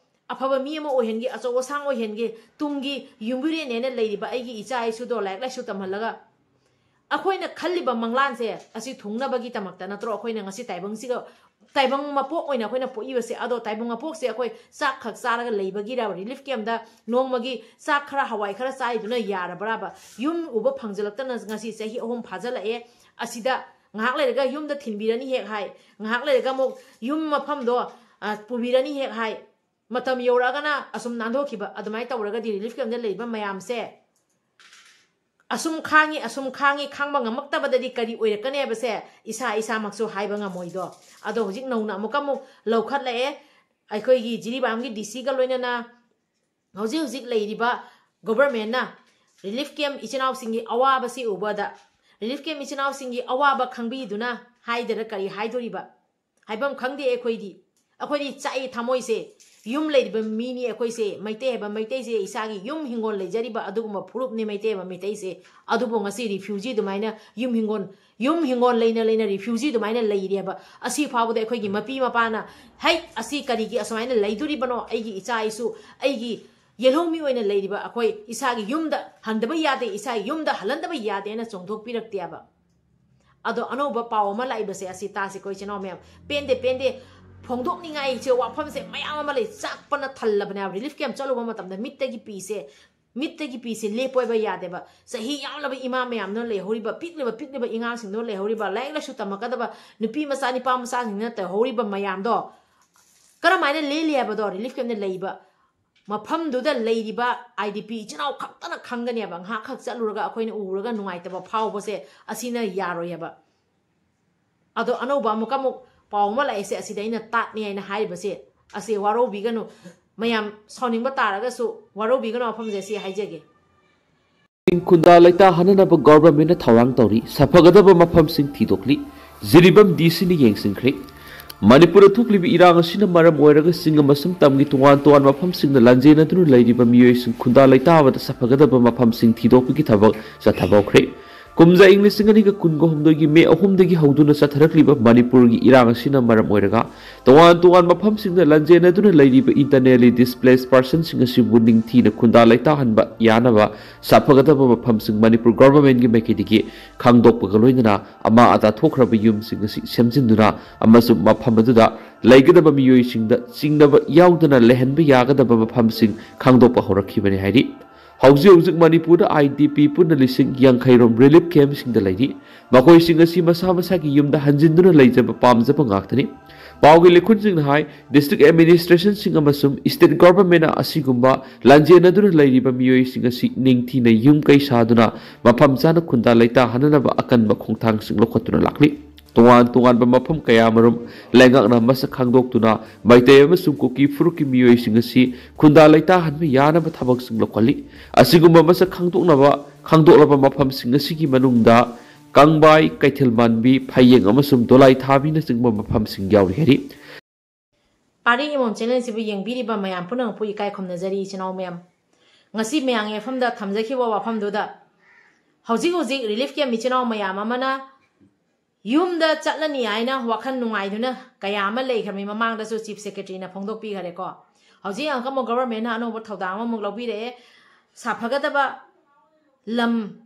ꯑꯐꯕ ꯃꯤ ꯑꯃ ꯑꯣꯏꯍꯟꯒꯦ, ꯑꯆꯧ ꯑꯁꯥꯡ ꯑꯣꯏꯍꯟꯒꯦ, ꯇꯨꯡꯒꯤ ꯌꯨꯝꯕꯤꯔꯦꯟꯅꯦꯅ ꯂꯩꯔꯤꯕ ꯑꯩꯒꯤ ꯏꯆꯥ ꯏꯁꯨꯗꯣ ꯂꯥꯏꯔꯤꯛ ꯂꯥꯏꯁꯨ ꯇꯝꯍꯜꯂꯒ ꯑꯩꯈꯣꯏꯅ ꯈꯜꯂꯤꯕ ꯃꯪꯂꯥꯟꯁꯦ ꯑꯁꯤ ꯊꯨꯡꯅꯕꯒꯤꯗꯃꯛꯇ ꯅꯠꯇ꯭ꯔꯣ ꯑꯩꯈꯣꯏꯅ ꯉꯁꯤ ꯇꯥꯏꯕꯪꯁꯤꯒ, ꯇꯥꯏꯕꯪ ꯃꯄꯣꯛ ꯑꯣꯏꯅ ꯑꯩꯈꯣꯏꯅ ꯄꯣꯛꯏꯕꯁꯦ? ꯑꯗꯣ ꯇꯥꯏꯕꯪ ꯃꯄꯣꯛꯁꯦ ꯑꯩꯈꯣꯏ ꯆꯥꯛ ꯈꯛ ꯆꯥꯔꯒ ꯂꯩꯕꯒꯤꯔ? ꯔꯤꯂꯤꯐ ꯀꯦꯝꯞꯇ ꯅꯣꯡꯃꯒꯤ ꯆꯥꯛ ꯈꯔ, ꯍꯋꯥꯏ ꯈꯔ ꯆꯥꯔꯤꯗꯨꯅ ꯌꯥꯔꯕ꯭ꯔꯥꯕ? ꯌꯨꯝ ꯎꯕ ꯐꯪꯖꯜꯂꯛꯇꯅ ꯉꯁꯤ ꯆꯍꯤ ꯑꯍꯨꯝ ꯐꯥꯖꯜꯂꯛꯑꯦ꯫ ꯑꯁꯤꯗ ꯉꯥꯏꯍꯥꯛ ꯂꯩꯔꯒ ꯌꯨꯝꯗ ꯊꯤꯟꯕꯤꯔꯅꯤ ꯍꯦꯛ ꯍꯥꯏ, ꯉꯥꯏꯍꯥꯛ ꯂꯩꯔꯒ ꯑꯃꯨꯛ ꯌꯨꯝ ꯃꯐꯝꯗꯣ ꯑ, ꯄꯨꯕꯤꯔꯅꯤ ꯍꯦꯛ ꯍꯥꯏ, ꯃꯇꯝ ꯌꯧꯔꯛꯑꯒꯅ ꯑꯁꯨꯝ ꯅꯥꯟꯊꯣꯛꯈꯤꯕ꯫ ꯑꯗꯨꯃꯥꯏꯅ ꯇꯧꯔꯒꯗꯤ ꯔꯤꯂꯤꯐ ꯀꯦꯝꯗ ꯂꯩꯔꯤꯕ ꯃꯌꯥꯝꯁꯦ ꯑꯁꯨꯝ ꯈꯥꯡꯉꯤ, ꯑꯁꯨꯝ ꯈꯥꯡꯉꯤ, ꯈꯥꯡꯕ ꯉꯝꯃꯛꯇꯕꯗꯗꯤ ꯀꯔꯤ ꯑꯣꯏꯔꯛꯀꯅꯤ ꯍꯥꯏꯕꯁꯦ ꯏꯁꯥ ꯏꯁꯥꯃꯛꯁꯨ ꯍꯥꯏꯕ ꯉꯝꯃꯣꯏꯗꯣ꯫ ꯑꯗꯣ ꯍꯧꯖꯤꯛ ꯅꯧꯅ ꯑꯃꯨꯛꯀ ꯑꯃꯨꯛ ꯂꯧꯈꯠꯂꯛꯑꯦ꯫ ꯑꯩꯈꯣꯏꯒꯤ ꯖꯤꯔꯤꯕꯥꯝꯒꯤ ꯗꯤ ꯁꯤꯒ ꯂꯣꯏꯅꯅ ꯍꯧꯖꯤꯛ ꯍꯧꯖꯤꯛ ꯂꯩꯔꯤꯕ ꯒꯣꯚꯔꯟꯃꯦꯟꯠꯅ ꯔꯤꯂꯤꯐ ꯀꯦꯝꯞ ꯏꯆꯤꯟ ꯏꯅꯥꯎꯁꯤꯡꯒꯤ ꯑꯋꯥꯕꯁꯤ ꯎꯕꯗ, ꯔꯤꯂꯤꯐ ꯀꯦꯝꯞ ꯏꯆꯤꯟ ꯏꯅꯥꯎꯁꯤꯡꯒꯤ ꯑꯋꯥꯕ ꯈꯪꯕꯤꯗꯨꯅ ꯍꯥꯏꯗꯔ ꯀꯔꯤ ꯍꯥꯏꯗꯣꯔꯤꯕ? ꯍꯥꯏꯐꯝ ꯈꯪꯗꯦ ꯑꯩꯈꯣꯏꯗꯤ꯫ ꯑꯩꯈꯣꯏꯗꯤ ꯆꯥꯛꯏ ꯊꯃꯣꯏꯁꯦ꯫ ꯌꯨꯝ ꯂꯩꯔꯤꯕ ꯃꯤꯅꯤ ꯑꯩꯈꯣꯏꯁꯦ꯫ ꯃꯩꯇꯩ ꯍꯥꯏꯕ ꯃꯩꯇꯩꯁꯦ ꯏꯁꯥꯒꯤ ꯌꯨꯝ ꯍꯤꯡꯒꯣꯜ ꯂꯩꯖꯔꯤꯕ ꯑꯗꯨꯒꯨꯝꯕ ꯐꯨꯔꯨꯞꯅꯤ ꯃꯩꯇꯩ ꯍꯥꯏꯕ ꯃꯩꯇꯩꯁꯦ꯫ ꯑꯗꯨꯕꯨ ꯉꯁꯤ ꯔꯤꯐ꯭ꯌꯨꯖꯤ ꯑꯗꯨꯃꯥꯏꯅ ꯌꯨꯝ ꯍꯤꯡꯒꯣꯜ, ꯌꯨꯝ ꯍꯤꯡꯒꯣꯜ ꯂꯩꯅ ꯂꯩꯅ ꯔꯤꯐ꯭ꯌꯨꯖꯤ ꯑꯗꯨꯃꯥꯏꯅ ꯂꯩꯔꯦꯕ꯫ ꯑꯁꯤ ꯐꯥꯎꯕꯗ ꯑꯩꯈꯣꯏꯒꯤ ꯃꯄꯤ ꯃꯄꯥꯅ, "ꯍꯩ, ꯑꯁꯤ ꯀꯔꯤꯒꯤ ꯑꯁꯨꯃꯥꯏꯅ ꯂꯩꯗꯣꯔꯤꯕꯅꯣ? ꯑꯩꯒꯤ ꯏꯆꯥ ꯏꯁꯨ, ꯑꯩꯒꯤ ꯌꯦꯜꯍꯧꯃꯤ ꯑꯣꯏꯅ ꯂꯩꯔꯤꯕ ꯑꯩꯈꯣꯏ ꯏꯁꯥꯒꯤ ꯌꯨꯝꯗ ꯍꯟꯗꯕ ꯌꯥꯗꯦ, ꯏꯁꯥꯒꯤ ꯌꯨꯝꯗ ꯍꯜꯍꯟꯗꯕ ꯌꯥꯗꯦ" ꯍꯥꯏꯅ ꯆꯣꯡꯊꯣꯛꯄꯤꯔꯛꯇꯦꯕ꯫ ꯑꯗꯣ ꯑꯅꯧꯕ ꯄꯥꯎ ꯑꯃ ꯂꯥꯛꯏꯕꯁꯦ ꯑꯁꯤ ꯇꯥꯁꯤꯀꯣ, ꯏꯆꯤꯟ ꯏꯅꯥꯎ ꯃꯌꯥꯝ꯫ ꯄꯦꯟꯗꯦ, ꯄꯦꯟꯗꯦ꯫ ꯐꯣꯡꯗꯣꯛꯅꯤꯡꯉꯥꯏꯁꯦ ꯋꯥꯐꯝꯁꯦ ꯃꯌꯥꯝ ꯑꯃ ꯂꯩ꯫ ꯆꯥꯛꯄꯅ ꯊꯜꯂꯕꯅꯦꯕ꯫ ꯔꯤꯂꯤꯐ ꯀꯦꯝꯞ ꯆꯠꯂꯨꯕ ꯃꯇꯝꯗ ꯃꯤꯠꯇꯒꯤ ꯄꯤꯁꯦ, ꯃꯤꯠꯇꯒꯤ ꯄꯤꯁꯦ ꯂꯦꯞꯄꯣꯏꯕ ꯌꯥꯗꯦꯕ꯫ ꯆꯍꯤ ꯌꯥꯝꯂꯕ ꯏꯃꯥ ꯃꯌꯥꯝꯗꯨꯅ ꯂꯩꯍꯧꯔꯤꯕ, ꯄꯤꯛꯂꯤꯕ, ꯄꯤꯛꯂꯤꯕ ꯑꯉꯥꯡꯁꯤꯡꯗꯨꯅ ꯂꯩꯍꯧꯔꯤꯕ, ꯂꯥꯏꯔꯤꯛ ꯂꯥꯏꯁꯨ ꯇꯝꯃꯛꯀꯗꯕ ꯅꯨꯄꯤ ꯃꯆꯥ, ꯅꯨꯄꯥ ꯃꯆꯥꯁꯤꯡꯗꯨꯅ ꯇꯧꯍꯧꯔꯤꯕ ꯃꯌꯥꯝꯗꯣ ꯀꯔꯝꯍꯥꯏꯅ ꯂꯦꯜꯂꯤ ꯍꯥꯏꯕꯗꯣ, ꯔꯤꯂꯤꯐ ꯀꯦꯝꯞꯇ ꯂꯩꯕ ꯃꯐꯝꯗꯨꯗ ꯂꯩꯔꯤꯕ ꯑꯥꯏ ꯗꯤ ꯄꯤ ꯏꯆꯤꯟ ꯏꯅꯥꯎ ꯈꯛꯇꯅ ꯈꯪꯒꯅꯦꯕ꯫ ꯉꯥꯏꯍꯥꯛ ꯈꯛ ꯆꯠꯂꯨꯔꯒ ꯑꯩꯈꯣꯏꯅ ꯎꯔꯒ ꯅꯨꯡꯉꯥꯏꯇꯕ ꯐꯥꯎꯕꯁꯦ ꯑꯁꯤꯅ ꯌꯥꯔꯣꯏꯑꯕ꯫ ꯑꯗꯣ ꯑꯅꯧꯕ ꯑꯃꯨꯛꯀ ꯑꯃꯨꯛ ꯄꯥꯎ ꯑꯃ ꯂꯥꯛꯏꯁꯦ, ꯑꯁꯤꯗ ꯑꯩꯅ ꯇꯥꯠꯅꯤ ꯍꯥꯏꯅ ꯍꯥꯏꯔꯤꯕꯁꯦ, ꯑꯁꯤ ꯋꯥꯔꯧꯕꯤꯒꯅꯨ꯫ ꯃꯌꯥꯝ ꯁꯥꯎꯅꯤꯡꯕ ꯇꯥꯔꯒꯁꯨ ꯋꯥꯔꯧꯕꯤꯒꯅꯨ, ꯃꯐꯝꯁꯦ ꯁꯤ ꯍꯥꯏꯖꯒꯦ꯫ ꯈꯨꯟꯗꯥ ꯂꯩꯇꯥꯍꯟꯅꯅꯕ ꯒꯣꯚꯔꯟꯃꯦꯟꯠꯅ ꯊꯧꯔꯥꯡ ꯇꯧꯔꯤ꯫ ꯁꯥꯐꯒꯗꯕ ꯃꯐꯝꯁꯤꯡ ꯊꯤꯗꯣꯛꯂꯤ꯫ ꯖꯤꯔꯤꯕꯥꯝ ꯗꯤ ꯁꯤꯅ ꯌꯦꯡꯁꯤꯟꯈ꯭ꯔꯦ꯫ ꯃꯅꯤꯄꯨꯔꯗ ꯊꯣꯛꯂꯤꯕ ꯏꯔꯥꯡ ꯑꯁꯤꯅ ꯃꯔꯝ ꯑꯣꯏꯔꯒ ꯆꯤꯡ ꯑꯃꯁꯨꯡ ꯇꯝꯒꯤ ꯇꯣꯉꯥꯟ ꯇꯣꯉꯥꯟꯕ ꯃꯐꯝꯁꯤꯡꯗ ꯂꯥꯟꯖꯦꯟꯅꯗꯨꯅ ꯂꯩꯔꯤꯕ ꯃꯤꯑꯣꯏꯁꯤꯡ ꯈꯨꯟꯗꯥ ꯂꯩꯇꯥꯕꯗ ꯁꯥꯐꯒꯗꯕ ꯃꯐꯝꯁꯤꯡ ꯊꯤꯗꯣꯛꯄꯒꯤ ꯊꯕꯛ ꯆꯠꯊꯕ ꯍꯧꯈ꯭ꯔꯦ꯫ ꯀꯨꯝꯖꯥ ꯏꯪ ꯂꯤꯁꯤꯡ ꯑꯅꯤꯒ ꯀꯨꯟꯒ ꯍꯨꯝꯗꯣꯏꯒꯤ ꯃꯦ ꯑꯍꯨꯝꯗꯒꯤ ꯍꯧꯗꯨꯅ ꯆꯠꯊꯔꯛꯂꯤꯕ ꯃꯅꯤꯄꯨꯔꯒꯤ ꯏꯔꯥꯡ ꯑꯁꯤꯅ ꯃꯔꯝ ꯑꯣꯏꯔꯒ ꯇꯣꯉꯥꯟ ꯇꯣꯉꯥꯟꯕ ꯃꯐꯝꯁꯤꯡꯗ ꯂꯥꯟꯖꯦꯟꯅꯗꯨꯅ ꯂꯩꯔꯤꯕ internally displaced personꯁꯤꯡ ꯑꯁꯤꯕꯨ ꯅꯤꯡꯊꯤꯅ ꯈꯨꯟꯗꯥ ꯂꯩꯇꯥꯍꯟꯕ ꯌꯥꯅꯕ ꯁꯥꯐꯒꯗꯕ ꯃꯐꯝꯁꯤꯡ ꯃꯅꯤꯄꯨꯔ ꯒꯣꯚꯔꯟꯃꯦꯟꯠꯀꯤ ꯃꯥꯏꯀꯩꯗꯒꯤ ꯈꯪꯗꯣꯛꯄꯒ ꯂꯣꯏꯅꯅ ꯑꯃꯥ ꯑꯇꯥ ꯊꯣꯛꯈ꯭ꯔꯕ ꯌꯨꯝꯁꯤꯡ ꯑꯁꯤ ꯁꯦꯝꯖꯤꯟꯗꯨꯅ ꯑꯃꯁꯨꯡ ꯃꯐꯝ ꯑꯗꯨꯗ ꯂꯩꯒꯗꯕ ꯃꯤꯑꯣꯏꯁꯤꯡꯗ ꯆꯤꯡꯅꯕ ꯌꯥꯎꯗꯅ ꯂꯩꯍꯟꯕ ꯌꯥꯒꯗꯕ ꯃꯐꯝꯁꯤꯡ ꯈꯪꯗꯣꯛꯄ ꯍꯧꯔꯛꯈꯤꯕꯅꯤ ꯍꯥꯏꯔꯤ꯫ ꯍꯧꯖꯤꯛ ꯍꯧꯖꯤꯛ ꯃꯅꯤꯄꯨꯔꯗ ꯑꯥꯏ ꯗꯤ ꯄꯤ ꯄꯨꯟꯅ ꯂꯤꯁꯤꯡ ꯌꯥꯡꯈꯩ ꯔꯣꯝ ꯔꯤꯂꯤꯐ ꯀꯦꯝꯞꯁꯤꯡꯗ ꯂꯩꯔꯤ꯫ ꯃꯈꯣꯏꯁꯤꯡ ꯑꯁꯤ ꯃꯁꯥ ꯃꯁꯥꯒꯤ ꯌꯨꯝꯗ ꯍꯟꯖꯤꯟꯗꯨꯅ ꯂꯩꯖꯕ ꯄꯥꯝꯖꯕ ꯉꯥꯛꯇꯅꯤ꯫ ꯄꯥꯎꯒꯤ ꯂꯤꯈꯨꯟꯁꯤꯡꯅ ꯍꯥꯏ, district administrationꯁꯤꯡ ꯑꯃꯁꯨꯡ state governmentꯅ ꯑꯁꯤꯒꯨꯝꯕ ꯂꯥꯟꯖꯦꯟꯅꯗꯨꯅ ꯂꯩꯔꯤꯕ ꯃꯤꯑꯣꯏꯁꯤꯡ ꯑꯁꯤ ꯅꯤꯡꯊꯤꯅ ꯌꯨꯝ ꯀꯩ ꯁꯥꯗꯨꯅ ꯃꯐꯝ ꯆꯥꯅ ꯈꯨꯟꯗꯥ ꯂꯩꯇꯥꯍꯟꯅꯅꯕ ꯑꯀꯟꯕ ꯈꯣꯡꯊꯥꯡꯁꯤꯡ ꯂꯧꯈꯠꯇꯨꯅ ꯂꯥꯛꯂꯤ꯫ ꯇꯣꯉꯥꯟ ꯇꯣꯉꯥꯟꯕ ꯃꯐꯝ ꯀꯌꯥꯃꯔꯨꯝ ꯂꯩꯉꯥꯛꯅ ꯃꯁꯛ ꯈꯪꯗꯣꯛꯇꯨꯅ ꯃꯩꯇꯩ ꯑꯃꯁꯨꯡ ꯀꯨꯀꯤ ꯐꯨꯔꯨꯞꯀꯤ ꯃꯤꯑꯣꯏꯁꯤꯡ ꯑꯁꯤ ꯈꯨꯟꯗꯥ ꯂꯩꯇꯥꯍꯟꯕ ꯌꯥꯅꯕ ꯊꯕꯛꯁꯤꯡ ꯂꯧꯈꯠꯂꯤ꯫ ꯑꯁꯤꯒꯨꯝꯕ ꯃꯁꯛ ꯈꯪꯗꯣꯛꯅꯕ, ꯈꯪꯗꯣꯛꯂꯕ ꯃꯐꯝꯁꯤꯡ ꯑꯁꯤꯒꯤ ꯃꯅꯨꯡꯗ ꯀꯪꯕꯥꯏ, ꯀꯩꯊꯦꯜ ꯃꯥꯟꯕꯤ, ꯐꯌꯦꯡ ꯑꯃꯁꯨꯡ ꯗꯣꯂꯥꯏ ꯊꯥꯕꯤꯅꯆꯤꯡꯕ ꯃꯐꯝꯁꯤꯡ ꯌꯥꯎꯔꯤ ꯍꯥꯏꯔꯤ꯫ ꯄꯥꯔꯤ ꯏꯃꯣꯝ ꯆꯦꯅꯦꯜꯁꯤꯕꯨ ꯌꯦꯡꯕꯤꯔꯤꯕ ꯃꯌꯥꯝ ꯄꯨꯝꯅꯃꯛꯄꯨ ꯏꯀꯥꯏ ꯈꯨꯝꯅꯖꯔꯤ, ꯏꯆꯤꯟ ꯏꯅꯥꯎ ꯃꯌꯥꯝ꯫ ꯉꯁꯤ ꯃꯌꯥꯝꯒꯤ ꯃꯐꯝꯗ ꯊꯝꯖꯈꯤꯕ ꯋꯥꯐꯝꯗꯨꯗ, ꯍꯧꯖꯤꯛ ꯍꯧꯖꯤꯛ ꯔꯤꯂꯤꯐ ꯀꯦꯝ ꯏꯆꯤꯟ ꯏꯅꯥꯎ ꯃꯌꯥꯝ ꯑꯃꯅ ꯌꯨꯝꯗ ꯆꯠꯂꯅꯤ ꯍꯥꯏꯅ ꯋꯥꯈꯜ ꯅꯨꯡꯉꯥꯏꯗꯨꯅ ꯀꯌꯥ ꯑꯃ ꯂꯩꯈ꯭ꯔꯕꯅꯤ꯫ ꯃꯃꯥꯡꯗꯁꯨ ꯆꯤꯐ ꯁꯦꯀ꯭ꯔꯦꯇꯔꯤꯅ ꯐꯣꯡꯗꯣꯛꯄꯤꯈꯔꯦꯀꯣ꯫ ꯍꯧꯖꯤꯛ ꯑꯃꯨꯛ ꯒꯚꯔꯟꯃꯦꯟꯠꯅ ꯑꯅꯧꯕ ꯊꯧꯗꯥꯡ ꯑꯃꯃꯨꯛ ꯂꯧꯕꯤꯔꯛꯑꯦ, ꯁꯥꯐꯒꯗꯕ ꯂꯝ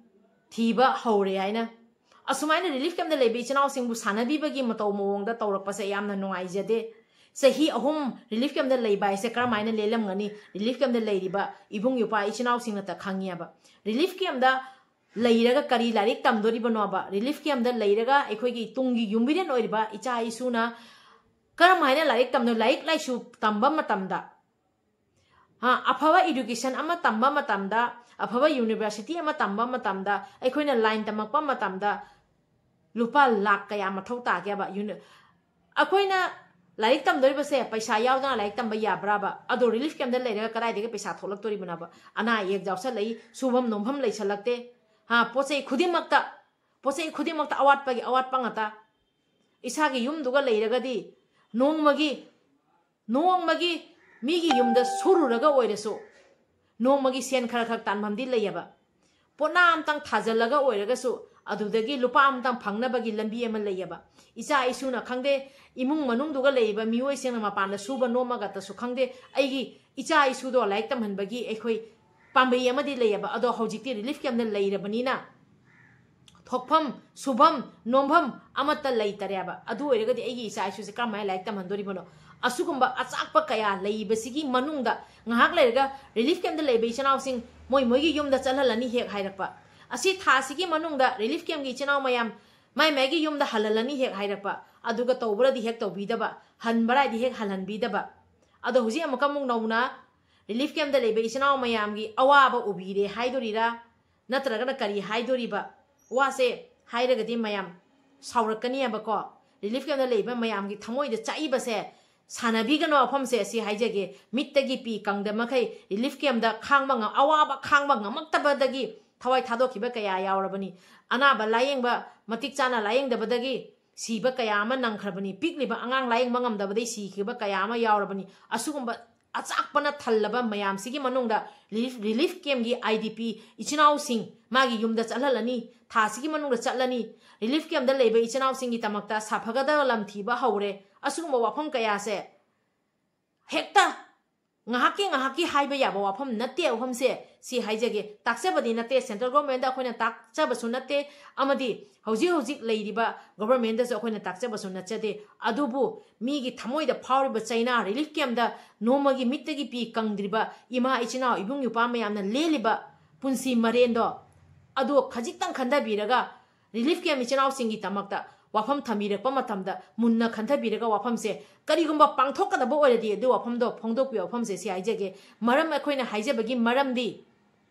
ꯊꯤꯕ ꯍꯧꯔꯦ ꯍꯥꯏꯅ꯫ ꯑꯁꯨꯃꯥꯏꯅ ꯔꯤꯂꯤꯐ ꯀꯦꯝꯞꯇ ꯂꯩꯕ ꯏꯆꯤꯟ ꯏꯅꯥꯎꯁꯤꯡꯕꯨ ꯁꯥꯟꯅꯕꯤꯕꯒꯤ ꯃꯇꯧ ꯃꯑꯣꯡꯗ ꯇꯧꯔꯛꯄꯁꯦ ꯌꯥꯝꯅ ꯅꯨꯡꯉꯥꯏꯖꯗꯦ꯫ ꯆꯍꯤ ꯑꯍꯨꯝ ꯔꯤꯂꯤꯐ ꯀꯦꯝꯞꯇ ꯂꯩꯕ ꯍꯥꯏꯁꯦ ꯀꯔꯝꯍꯥꯏꯅ ꯂꯦꯜꯂꯝꯒꯅꯤ? ꯔꯤꯂꯤꯐ ꯀꯦꯝꯞꯇ ꯂꯩꯔꯤꯕ ꯏꯕꯨꯡ ꯏꯄ꯭ꯋꯥ ꯏꯆꯤꯟ ꯏꯅꯥꯎꯁꯤꯡꯅꯇ ꯈꯪꯉꯦꯕ꯫ ꯔꯤꯂꯤꯐ ꯀꯦꯝꯞꯇ ꯂꯩꯔꯒ ꯀꯔꯤ ꯂꯥꯏꯔꯤꯛ ꯇꯝꯗꯣꯔꯤꯕꯅꯣꯕ? ꯔꯤꯂꯤꯐ ꯀꯦꯝꯞꯇ ꯂꯩꯔꯒ ꯑꯩꯈꯣꯏꯒꯤ ꯇꯨꯡꯒꯤ ꯌꯨꯝꯕꯤꯔꯦꯟ ꯑꯣꯏꯔꯤꯕ ꯏꯆꯥ ꯏꯁꯨꯅ ꯀꯔꯝ ꯍꯥꯏꯅ ꯂꯥꯏꯔꯤꯛ ꯇꯝꯗꯣ-, ꯂꯥꯏꯔꯤꯛ ꯂꯥꯏꯁꯨ ꯇꯝꯕ ꯃꯇꯝꯗ, ꯍꯥ, ꯑꯐꯕ education ꯑꯃ ꯇꯝꯕ ꯃꯇꯝꯗ, ꯑꯐꯕ university ꯑꯃ ꯇꯝꯕ ꯃꯇꯝꯗ, ꯑꯩꯈꯣꯏꯅ line ꯇꯝꯃꯛꯄ ꯃꯇꯝꯗ ꯂꯨꯄꯥ ꯂꯥꯈ ꯀꯌꯥ ꯃꯊꯧ ꯇꯥꯒꯦꯕ? Uni-, ꯑꯩꯈꯣꯏꯅ ꯂꯥꯏꯔꯤꯛ ꯇꯝꯗꯣꯔꯤꯕꯁꯦ ꯄꯩꯁꯥ ꯌꯥꯎꯗꯅ ꯂꯥꯏꯔꯤꯛ ꯇꯝꯕ ꯌꯥꯕ꯭ꯔꯥꯕ? ꯑꯗꯣ ꯔꯤꯂꯤꯐ ꯀꯦꯝꯞꯇ ꯂꯩꯔꯒ ꯀꯗꯥꯏꯗꯒꯤ ꯄꯩꯁꯥ ꯊꯣꯛꯂꯛꯇꯣꯔꯤꯕꯅꯣꯕ? ꯑꯅꯥ ꯑꯌꯦꯛ ꯌꯥꯎꯁꯜꯂꯛꯏ, ꯁꯨꯐꯝ ꯅꯣꯝꯐꯝ ꯂꯩꯁꯜꯂꯛꯇꯦ, ꯍꯥ, ꯄꯣꯠ ꯆꯩ ꯈꯨꯗꯤꯡꯃꯛꯇ, ꯄꯣꯠ ꯆꯩ ꯈꯨꯗꯤꯡꯃꯛꯇ ꯑꯋꯥꯠꯄꯒꯤ ꯑꯋꯥꯠꯄ ꯉꯥꯛꯇ꯫ ꯏꯁꯥꯒꯤ ꯌꯨꯝꯗꯨꯒ ꯂꯩꯔꯒꯗꯤ ꯅꯣꯡꯃꯒꯤ, ꯅꯣꯡꯃꯒꯤ ꯃꯤꯒꯤ ꯌꯨꯝꯗ ꯁꯨꯔꯨꯔꯒ ꯑꯣꯏꯔꯁꯨ, ꯅꯣꯡꯃꯒꯤ ꯁꯦꯟ ꯈꯔ ꯈꯔ ꯇꯥꯟꯐꯝꯗꯤ ꯂꯩꯌꯦꯕ꯫ ꯄꯣꯠꯅꯥ ꯑꯝꯇꯪ ꯊꯥꯖꯤꯜꯂꯒ ꯑꯣꯏꯔꯒꯁꯨ ꯑꯗꯨꯗꯒꯤ ꯂꯨꯄꯥ ꯑꯃꯇꯪ ꯐꯪꯅꯕꯒꯤ ꯂꯝꯕꯤ ꯑꯃ ꯂꯩꯌꯦꯕ꯫ ꯏꯆꯥ ꯏꯁꯨꯅ ꯈꯪꯗꯦ, ꯏꯃꯨꯡ ꯃꯅꯨꯡꯗꯨꯒ ꯂꯩꯔꯤꯕ ꯃꯤꯑꯣꯏꯁꯤꯡꯅ ꯃꯄꯥꯟꯗ ꯁꯨꯕ ꯅꯣꯝꯃꯒꯇꯁꯨ ꯈꯪꯗꯦ, ꯑꯩꯒꯤ ꯏꯆꯥ ꯏꯁꯨꯗꯣ ꯂꯥꯏꯔꯤꯛ ꯇꯝꯍꯟꯕꯒꯤ ꯑꯩꯈꯣꯏ ꯄꯥꯝꯕꯩ ꯑꯃꯗꯤ ꯂꯩꯌꯦꯕ꯫ ꯑꯗꯣ ꯍꯧꯖꯤꯛꯇꯤ ꯔꯤꯂꯤꯐ ꯀꯦꯝꯞꯇ ꯂꯩꯔꯕꯅꯤꯅ ꯊꯣꯛꯐꯝ, ꯁꯨꯐꯝ, ꯅꯣꯝꯐꯝ ꯑꯃꯠꯇ ꯂꯩꯇꯔꯦꯕ꯫ ꯑꯗꯨ ꯑꯣꯏꯔꯒꯗꯤ ꯑꯩꯒꯤ ꯏꯆꯥ ꯏꯁꯨꯁꯦ ꯀꯔꯝꯍꯥꯏꯅ ꯂꯥꯏꯔꯤꯛ ꯇꯝꯍꯟꯗꯣꯔꯤꯕꯅꯣ? ꯑꯁꯤꯒꯨꯝꯕ ꯑꯆꯥꯛꯄ ꯀꯌꯥ ꯂꯩꯕꯁꯤꯒꯤ ꯃꯅꯨꯡꯗ ꯉꯥꯏꯍꯥꯛ ꯂꯩꯔꯒ ꯔꯤꯂꯤꯐ ꯀꯦꯝꯞꯇ ꯂꯩꯕ ꯏꯆꯤꯟ ꯏꯅꯥꯎꯁꯤꯡ ꯃꯣꯏ ꯃꯣꯏꯒꯤ ꯌꯨꯝꯗ ꯆꯠꯍꯜꯂꯅꯤ ꯍꯦꯛ ꯍꯥꯏꯔꯛꯄ꯫ ꯑꯁꯤ ꯊꯥꯁꯤꯒꯤ ꯃꯅꯨꯡꯗ ꯔꯤꯂꯤꯐ ꯀꯦꯝꯞꯀꯤ ꯏꯆꯤꯟ ꯏꯅꯥꯎ ꯃꯌꯥꯝ ꯃꯥꯏ ꯃꯥꯏꯒꯤ ꯌꯨꯝꯗ ꯍꯜꯍꯜꯂꯅꯤ ꯍꯦꯛ ꯍꯥꯏꯔꯛꯄ, ꯑꯗꯨꯒ ꯇꯧꯕ꯭ꯔꯗꯤ ꯍꯦꯛ ꯇꯧꯕꯤꯗꯕ, ꯍꯟꯕ꯭ꯔꯥꯗꯤ ꯍꯦꯛ ꯍꯜꯍꯟꯕꯤꯗꯕ꯫ ꯑꯗꯣ ꯍꯧꯖꯤꯛ ꯑꯃꯨꯛꯀ ꯑꯃꯨꯛ ꯅꯧꯅ relief camp ꯇ ꯂꯩꯕ ꯏꯆꯤꯟ ꯏꯅꯥꯎ ꯃꯌꯥꯝꯒꯤ ꯑꯋꯥꯕ ꯎꯕꯤꯔꯦ ꯍꯥꯏꯗꯣꯔꯤꯔꯥ, ꯅꯠꯇ꯭ꯔꯒꯅ ꯀꯔꯤ ꯍꯥꯏꯗꯣꯔꯤꯕ? ꯋꯥꯁꯦ ꯍꯥꯏꯔꯒꯗꯤ ꯃꯌꯥꯝ ꯁꯥꯎꯔꯛꯀꯅꯤ ꯍꯥꯏꯕꯀꯣ꯫ Relief camp ꯇ ꯂꯩꯕ ꯃꯌꯥꯝꯒꯤ ꯊꯃꯣꯏꯗ ꯆꯥꯛꯏꯕꯁꯦ ꯁꯥꯟꯅꯕꯤꯒꯅꯣ ꯋꯥꯐꯝꯁꯦ, ꯑꯁꯤ ꯍꯥꯏꯖꯒꯦ꯫ ꯃꯤꯠꯇꯒꯤ ꯄꯤ ꯀꯪꯗ ꯃꯈꯩ relief camp ꯇ ꯈꯥꯡꯕ ꯉꯝ-, ꯑꯋꯥꯕ ꯈꯥꯡꯕ ꯉꯝꯃꯛꯇꯕꯗꯒꯤ ꯊꯋꯥꯏ ꯊꯥꯗꯣꯛꯈꯤꯕ ꯀꯌꯥ ꯌꯥꯎꯔꯕꯅꯤ꯫ ꯑꯅꯥꯕ ꯂꯥꯌꯦꯡꯕ, ꯃꯇꯤꯛ ꯆꯥꯅ ꯂꯥꯌꯦꯡꯗꯕꯗꯒꯤ ꯁꯤꯕ ꯀꯌꯥ ꯑꯃ ꯅꯪꯈ꯭ꯔꯕꯅꯤ꯫ ꯄꯤꯛꯂꯤꯕ ꯑꯉꯥꯡ ꯂꯥꯌꯦꯡꯕ ꯉꯝꯗꯕꯗꯒꯤ ꯁꯤꯈꯤꯕ ꯀꯌꯥ ꯑꯃ ꯌꯥꯎꯔꯕꯅꯤ꯫ ꯑꯁꯤꯒꯨꯝꯕ ꯑꯆꯥꯛꯄꯅ ꯊꯜꯂꯕ ꯃꯌꯥꯝꯁꯤꯒꯤ ꯃꯅꯨꯡꯗ relief, relief camp ꯀꯤ I D P ꯏꯆꯤꯟ ꯏꯅꯥꯎꯁꯤꯡ ꯃꯥꯒꯤ ꯌꯨꯝꯗ ꯆꯠꯍꯜꯂꯅꯤ, ꯊꯥꯁꯤꯒꯤ ꯃꯅꯨꯡꯗ ꯆꯠꯂꯅꯤ꯫ Relief camp ꯇ ꯂꯩꯕ ꯏꯆꯤꯟ ꯏꯅꯥꯎꯁꯤꯡꯒꯤ ꯗꯃꯛꯇ ꯁꯥꯐꯒꯗꯕ ꯂꯝ ꯊꯤꯕ ꯍꯧꯔꯦ꯫ ꯑꯁꯤꯒꯨꯝꯕ ꯋꯥꯐꯝ ꯀꯌꯥꯁꯦ ꯍꯦꯛꯇ ꯉꯥꯏꯍꯥꯛꯀꯤ ꯉꯥꯏꯍꯥꯛꯀꯤ ꯍꯥꯏꯕ ꯌꯥꯕ ꯋꯥꯐꯝ ꯅꯠꯇꯦ꯫ ꯋꯥꯐꯝꯁꯦ ꯁꯤ ꯍꯥꯏꯖꯒꯦ, ꯇꯥꯛꯆꯕꯗꯤ ꯅꯠꯇꯦ, central government ꯗ ꯑꯩꯈꯣꯏꯅ ꯇꯥꯛꯆꯕꯁꯨ ꯅꯠꯇꯦ, ꯑꯃꯗꯤ ꯍꯧꯖꯤꯛ ꯍꯧꯖꯤꯛ ꯂꯩꯔꯤꯕ government ꯇꯁꯨ ꯑꯩꯈꯣꯏꯅ ꯇꯥꯛꯆꯕꯁꯨ ꯅꯠꯆꯗꯦ꯫ ꯑꯗꯨꯕꯨ ꯃꯤꯒꯤ ꯊꯃꯣꯏꯗ ꯐꯥꯎꯔꯤꯕ ꯆꯩꯅꯥ, relief camp ꯇ ꯅꯣꯡꯃꯒꯤ ꯃꯤꯠꯇꯒꯤ ꯄꯤ ꯀꯪꯗ꯭ꯔꯤꯕ ꯏꯃꯥ ꯏꯆꯤꯟ ꯏꯅꯥꯎ ꯏꯕꯨꯡ ꯏꯄ꯭ꯋꯥ ꯃꯌꯥꯝꯅ ꯂꯦꯜꯂꯤꯕ ꯄꯨꯟꯁꯤ ꯃꯔꯦꯟꯗꯣ, ꯑꯗꯣ ꯈꯖꯤꯛꯇꯪ ꯈꯟꯊꯕꯤꯔꯒ relief camp ꯏꯆꯤꯟ ꯏꯅꯥꯎꯁꯤꯡꯒꯤꯗꯃꯛꯇ ꯋꯥꯐꯝ ꯊꯝꯕꯤꯔꯛꯄ ꯃꯇꯝꯗ ꯃꯨꯟꯅ ꯈꯟꯊꯕꯤꯔꯒ ꯋꯥꯐꯝꯁꯦ ꯀꯔꯤꯒꯨꯝꯕ ꯄꯥꯡꯊꯣꯛꯀꯗꯕ ꯑꯣꯏꯔꯗꯤ ꯑꯗꯨ ꯋꯥꯐꯝꯗꯣ ꯐꯣꯡꯗꯣꯛꯄꯤꯌꯨ꯫ ꯋꯥꯐꯝꯁꯦ ꯁꯤ ꯍꯥꯏꯖꯒꯦ꯫ ꯃꯔꯝ ꯑꯩꯈꯣꯏꯅ ꯍꯥꯏꯖꯕꯒꯤ ꯃꯔꯝꯗꯤ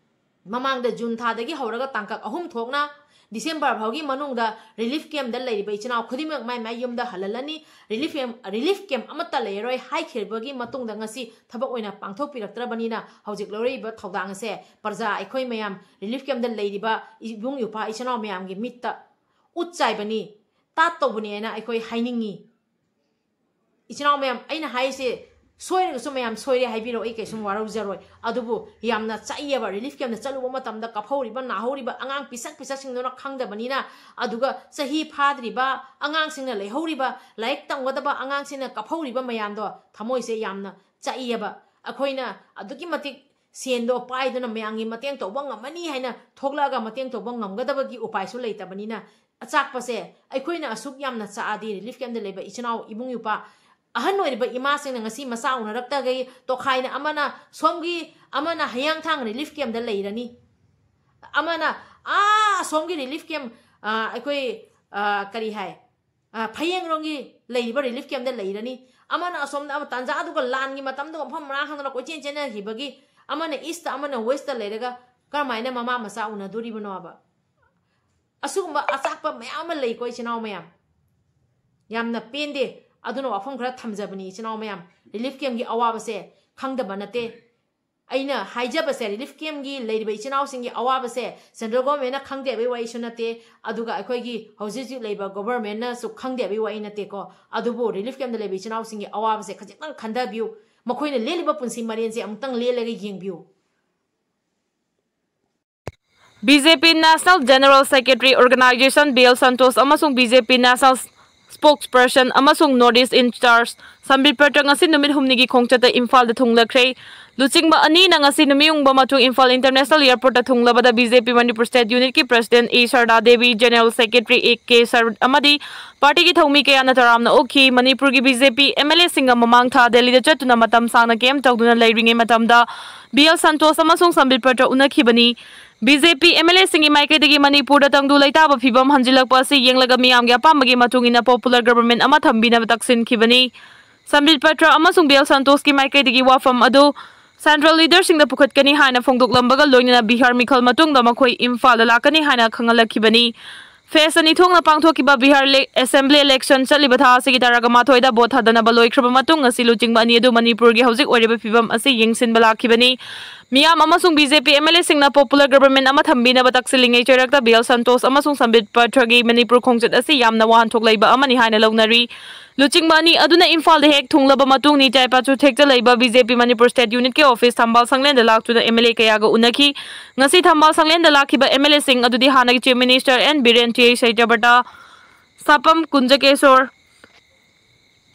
ꯃꯃꯥꯡꯗ June ꯊꯥꯗꯒꯤ ꯍꯧꯔꯒ ꯇꯥꯡꯀꯛ ꯑꯍꯨꯝ ꯊꯣꯛꯅ December ꯐꯥꯎꯒꯤ ꯃꯅꯨꯡꯗ relief camp ꯇ ꯂꯩꯔꯤꯕ ꯏꯆꯤꯟ ꯏꯅꯥꯎ ꯈꯨꯗꯤꯡꯃꯛ ꯃꯥꯏ ꯃꯥꯏ ꯌꯨꯝꯗ ꯍꯜꯍꯜꯂꯅꯤ, relief camp, relief camp ꯑꯃꯠꯇ ꯂꯩꯔꯔꯣꯏ ꯍꯥꯏꯈꯤꯕꯒꯤ ꯃꯇꯨꯡꯗ ꯉꯁꯤ ꯊꯕꯛ ꯑꯣꯏꯅ ꯄꯥꯡꯊꯣꯛꯄꯤꯔꯛꯇ꯭ꯔꯕꯅꯤꯅ ꯍꯧꯖꯤꯛ ꯂꯧꯔꯛꯏꯕ ꯊꯧꯗꯥꯡ ꯑꯁꯦ ꯄ꯭ꯔꯖꯥ ꯑꯩꯈꯣꯏ ꯃꯌꯥꯝ relief camp ꯇ ꯂꯩꯔꯤꯕ ꯏꯕꯨꯡ ꯏꯄ꯭ꯋꯥ ꯏꯆꯤꯟ ꯏꯅꯥꯎ ꯃꯌꯥꯝꯒꯤ ꯃꯤꯠꯇ ꯎꯠ ꯆꯥꯏꯕꯅꯤ, ꯇꯥꯠ ꯇꯧꯕꯅꯤ ꯍꯥꯏꯅ ꯑꯩꯈꯣꯏ ꯍꯥꯏꯅꯤꯡꯉꯤ꯫ ꯏꯆꯤꯟ ꯏꯅꯥꯎ ꯃꯌꯥꯝ, ꯑꯩꯅ ꯍꯥꯏꯔꯤꯁꯦ ꯁꯣꯏꯔꯒꯁꯨ ꯃꯌꯥꯝ ꯁꯣꯏꯔꯦ ꯍꯥꯏꯕꯤꯔꯣ, ꯑꯩ ꯀꯩꯁꯨꯝ ꯋꯥꯔꯧꯖꯔꯣꯏ꯫ ꯑꯗꯨꯕꯨ ꯌꯥꯝꯅ ꯆꯥꯛꯏꯑꯕ, relief camp ꯇ ꯆꯠꯂꯨꯕ ꯃꯇꯝꯗ ꯀꯥꯞꯍꯧꯔꯤꯕ, ꯅꯥꯍꯧꯔꯤꯕ ꯑꯉꯥꯡ ꯄꯤꯁꯛ ꯄꯤꯁꯛꯁꯤꯡꯗꯨꯅ ꯈꯪꯗꯕꯅꯤꯅ, ꯑꯗꯨꯒ ꯆꯍꯤ ꯐꯥꯗ꯭ꯔꯤꯕ ꯑꯉꯥꯡꯁꯤꯡꯅ ꯂꯩꯍꯧꯔꯤꯕ, ꯂꯥꯏꯔꯤꯛ ꯇꯝꯒꯗꯕ ꯑꯉꯥꯡꯁꯤꯡꯅ ꯀꯥꯞꯍꯧꯔꯤꯕ ꯃꯌꯥꯝꯗꯣ ꯊꯃꯣꯏꯁꯦ ꯌꯥꯝꯅ ꯆꯥꯛꯏꯑꯕ꯫ ꯑꯩꯈꯣꯏꯅ ꯑꯗꯨꯛꯀꯤ ꯃꯇꯤꯛ ꯁꯦꯟꯗꯣ ꯄꯥꯏꯗꯨꯅ ꯃꯌꯥꯝꯒꯤ ꯃꯇꯦꯡ ꯇꯧꯕ ꯉꯝꯃꯅꯤ ꯍꯥꯏꯅ ꯊꯣꯛꯂꯛꯑꯒ ꯃꯇꯦꯡ ꯇꯧꯕ ꯉꯝꯒꯗꯕꯒꯤ ꯎꯄꯥꯏꯁꯨ ꯂꯩꯇꯕꯅꯤꯅ, ꯑꯆꯥꯛꯄꯁꯦ ꯑꯩꯈꯣꯏꯅ ꯑꯁꯨꯛ ꯌꯥꯝꯅ ꯆꯥꯛꯑꯗꯤ relief camp ꯇ ꯂꯩꯕ ꯏꯆꯤꯟ ꯏꯅꯥꯎ ꯏꯕꯨꯡ ꯏꯄ꯭ꯋꯥ ꯑꯍꯟ ꯑꯣꯏꯔꯤꯕ ꯏꯃꯥꯁꯤꯡꯅ ꯉꯁꯤ ꯃꯆꯥ ꯎꯅꯔꯛꯇꯈꯩ ꯇꯣꯈꯥꯏꯅ ꯑꯃꯅ ꯁꯣꯝꯒꯤ, ꯑꯃꯅ ꯍꯩꯌꯥꯡꯊꯥꯡ relief camp ꯇ ꯂꯩꯔꯅꯤ, ꯑꯃꯅ ꯑꯥ ꯑꯁꯣꯝꯒꯤ relief camp, ꯑꯥ, ꯑꯩꯈꯣꯏ ꯑ, ꯀꯔꯤ ꯍꯥꯏ, ꯑ, ꯐꯌꯦꯡꯔꯣꯡꯒꯤ ꯂꯩꯔꯤꯕ ꯔꯤꯂꯤꯐ ꯀꯦꯝꯞꯇ ꯂꯩꯔꯅꯤ, ꯑꯃꯅ ꯑꯁꯣꯝꯗ ꯑꯃ, ꯇꯥꯟꯖꯥ ꯑꯗꯨꯒ ꯂꯥꯟꯒꯤ ꯃꯇꯝꯗꯨꯒ ꯃꯐꯝ ꯃꯔꯥꯡ ꯈꯪꯗꯅ ꯀꯣꯏꯆꯦꯟ ꯆꯦꯟꯅꯈꯤꯕꯒꯤ, ꯑꯃꯅ ꯏꯁꯇ, ꯑꯃꯅ ꯋꯦꯁꯇ ꯂꯩꯔꯒ ꯀꯔꯝꯍꯥꯏꯅ ꯃꯃꯥ ꯃꯆꯥ ꯎꯅꯗꯣꯔꯤꯕꯅꯣꯕ? ꯑꯁꯤꯒꯨꯝꯕ ꯑꯆꯥꯛꯄ ꯃꯌꯥꯝ ꯑꯃ ꯂꯩꯀꯣ, ꯏꯆꯤꯟ ꯏꯅꯥꯎ ꯃꯌꯥꯝ꯫ ꯌꯥꯝꯅ ꯄꯦꯟꯗꯦ꯫ ꯑꯗꯨꯅ ꯋꯥꯐꯝ ꯈꯔ ꯊꯝꯖꯕꯅꯤ, ꯏꯆꯤꯟ ꯏꯅꯥꯎ ꯃꯌꯥꯝ꯫ ꯔꯤꯂꯤꯐ ꯀꯦꯝꯞꯀꯤ ꯑꯋꯥꯕꯁꯦ ꯈꯪꯗꯕ ꯅꯠꯇꯦ꯫ ꯑꯩꯅ ꯍꯥꯏꯖꯕꯁꯦ, ꯔꯤꯂꯤꯐ ꯀꯦꯝꯞꯀꯤ ꯂꯩꯔꯤꯕ ꯏꯆꯤꯟ ꯏꯅꯥꯎꯁꯤꯡꯒꯤ ꯑꯋꯥꯕꯁꯦ ꯁꯦꯟꯇ꯭ꯔꯦꯜ ꯒꯣꯔꯃꯦꯟꯅ ꯈꯪꯗꯦ ꯍꯥꯏꯕꯒꯤ ꯋꯥꯔꯤꯁꯨ ꯅꯠꯇꯦ, ꯑꯗꯨꯒ ꯑꯩꯈꯣꯏꯒꯤ ꯍꯧꯖꯤꯛ ꯍꯧꯖꯤꯛ ꯂꯩꯕ ꯒꯣꯕꯔꯃꯦꯟꯅꯁꯨ ꯈꯪꯗꯦ ꯍꯥꯏꯕꯒꯤ ꯋꯥꯔꯤ ꯅꯠꯇꯦꯀꯣ꯫ ꯑꯗꯨꯕꯨ ꯔꯤꯂꯤꯐ ꯀꯦꯝꯞꯇ ꯂꯩꯕ ꯏꯆꯤꯟ ꯏꯅꯥꯎꯁꯤꯡꯒꯤ ꯑꯋꯥꯕꯁꯦ ꯈꯖꯤꯛꯇꯪ ꯈꯟꯊꯕꯤꯌꯨ꯫ ꯃꯈꯣꯏꯅ ꯂꯦꯜꯂꯤꯕ ꯄꯨꯟꯁꯤ ꯃꯔꯦꯟꯁꯦ ꯑꯃꯨꯛꯇꯪ ꯂꯦꯜꯂꯒ ꯌꯦꯡꯕꯤꯌꯨ꯫ ꯕꯤ ꯖꯦ ꯄꯤ National General Secretary Organization B L Santosh ꯑꯃꯁꯨꯡ ꯕꯤ ꯖꯦ ꯄꯤ National Spokesperson ꯑꯃꯁꯨꯡ North East in Charge ꯁꯝꯕꯤꯠ Patra ꯉꯁꯤ ꯅꯨꯃꯤꯠ ꯍꯨꯝꯅꯤꯒꯤ ꯈꯣꯡꯆꯠꯇ ꯏꯝꯐꯥꯜꯗ ꯊꯨꯡꯂꯈ꯭ꯔꯦ꯫ ꯂꯨꯆꯤꯡꯕ ꯑꯅꯤꯅ ꯉꯁꯤ ꯅꯨꯃꯤꯌꯨꯡꯕ ꯃꯇꯨꯡ ꯏꯝꯐꯥꯜ International Airportꯇ ꯊꯨꯡꯂꯕꯗ B J P Manipur State Unitꯀꯤ President A Sharda Devi, General Secretary A K ꯁꯔ ꯑꯃꯗꯤ ꯄꯥꯔꯇꯤꯒꯤ ꯊꯧꯃꯤ ꯀꯌꯥꯅ ꯇꯔꯥꯝꯅ ꯑꯣꯛꯈꯤ꯫ ꯃꯅꯤꯄꯨꯔꯒꯤ B J P M L ꯑꯦꯁꯤꯡꯒ ꯃꯃꯥꯡ ꯊꯥ ꯗꯦꯜꯂꯤꯗ ꯆꯠꯇꯨꯅ ꯃꯇꯝ ꯁꯥꯡꯅ ꯀꯦꯝꯞ ꯇꯧꯗꯨꯅ ꯂꯩꯔꯤꯉꯩ ꯃꯇꯝꯗ ꯕꯤ ꯑꯦꯜ ꯁꯟꯇꯣꯁ ꯑꯃꯁꯨꯡ ꯁꯝꯕꯤꯠ ꯄꯇ꯭ꯔ ꯎꯅꯈꯤꯕꯅꯤ꯫ B J P M L ꯑꯦꯁꯤꯡꯒꯤ ꯃꯥꯏꯀꯩꯗꯒꯤ ꯃꯅꯤꯄꯨꯔꯗ ꯇꯪꯗꯨ ꯂꯩꯇꯥꯕ ꯐꯤꯕꯝ ꯍꯟꯖꯤꯜꯂꯛꯄ ꯑꯁꯤ ꯌꯦꯡꯂꯒ ꯃꯤꯌꯥꯝꯒꯤ ꯑꯄꯥꯝꯕꯒꯤ ꯃꯇꯨꯡ ꯏꯟꯅ popular government ꯑꯃ ꯊꯝꯕꯤꯅꯕ ꯇꯛꯁꯤꯟꯈꯤꯕꯅꯤ꯫ ꯁꯝꯕꯤꯠ ꯄꯇ꯭ꯔ ꯑꯃꯁꯨꯡ ꯕꯤ ꯑꯦꯜ ꯁꯟꯇꯣꯁꯀꯤ ꯃꯥꯏꯀꯩꯗꯒꯤ ꯋꯥꯐꯝ ꯑꯗꯨ central leaderꯁꯤꯡꯗ ꯄꯨꯈꯠꯀꯅꯤ ꯍꯥꯏꯅ ꯐꯣꯡꯗꯣꯛꯂꯝꯕꯒ ꯂꯣꯏꯅꯅ ꯕꯤꯍꯥꯔ ꯃꯤꯈꯜ ꯃꯇꯨꯡꯗ ꯃꯈꯣꯏ ꯏꯝꯐꯥꯜꯗ ꯂꯥꯛꯀꯅꯤ ꯍꯥꯏꯅ ꯈꯪꯍꯜꯂꯛꯈꯤꯕꯅꯤ꯫ Phase ꯑꯅꯤ ꯊꯣꯛꯅ ꯄꯥꯡꯊꯣꯛꯈꯤꯕ ꯕꯤꯍꯥꯔ ꯂꯦ-, Assembly election ꯆꯠꯂꯤꯕ ꯊꯥ ꯑꯁꯤꯒꯤ ꯇꯔꯥꯒ ꯃꯥꯊꯣꯏꯗ vote ꯊꯥꯗꯅꯕ ꯂꯣꯏꯈ꯭ꯔꯕ ꯃꯇꯨꯡ ꯉꯁꯤ ꯂꯨꯆꯤꯡꯕ ꯑꯅꯤ ꯑꯗꯨ ꯃꯅꯤꯄꯨꯔꯒꯤ ꯍꯧꯖꯤꯛ ꯑꯣꯏꯔꯤꯕ ꯐꯤꯕꯝ ꯑꯁꯤ ꯌꯦꯡꯁꯤꯟꯕ ꯂꯥꯛꯈꯤꯕꯅꯤ꯫ ꯃꯤꯌꯥꯝ ꯑꯃꯁꯨꯡ B J P M L ꯑꯦꯁꯤꯡꯅ popular government ꯑꯃ ꯊꯝꯕꯤꯅꯕ ꯇꯛꯁꯤꯜꯂꯤꯉꯩ ꯆꯩꯔꯛꯇ ꯕꯤ ꯑꯦꯜ ꯁꯟꯇꯣꯁ ꯑꯃꯁꯨꯡ ꯁꯝꯕꯤꯠ ꯄꯇ꯭ꯔꯒꯤ ꯃꯅꯤꯄꯨꯔ ꯈꯣꯡꯆꯠ ꯑꯁꯤ ꯌꯥꯝꯅ ꯋꯥꯍꯟꯊꯣꯛ ꯂꯩꯕ ꯑꯃꯅꯤ ꯍꯥꯏꯅ ꯂꯧꯅꯔꯤ꯫ ꯂꯨꯆꯤꯡꯕ ꯑꯅꯤ ꯑꯗꯨꯅ ꯏꯝꯐꯥꯜꯗ ꯍꯦꯛ ꯊꯨꯡꯂꯕ ꯃꯇꯨꯡ ꯅꯤꯆꯥꯏ ꯄꯥꯆꯨꯊꯦꯛꯇ ꯂꯩꯕ B J P Manipur State Unitꯀꯤ office ꯊꯝꯕꯥꯜ ꯁꯪꯂꯦꯟꯗ ꯂꯥꯛꯇꯨꯅ ꯑꯦꯝ ꯑꯦꯜ ꯑꯦ ꯀꯌꯥꯒ ꯎꯅꯈꯤ꯫ ꯉꯁꯤ ꯊꯝꯕꯥꯜ ꯁꯪꯂꯦꯟꯗ ꯂꯥꯛꯈꯤꯕ ꯑꯦꯝ ꯑꯦꯜ ꯑꯦꯁꯤꯡ ꯑꯗꯨꯗꯤ ꯍꯥꯟꯅꯒꯤ Chief Minister N Biren, T H Satyabrata, Sapam Kunjakesor,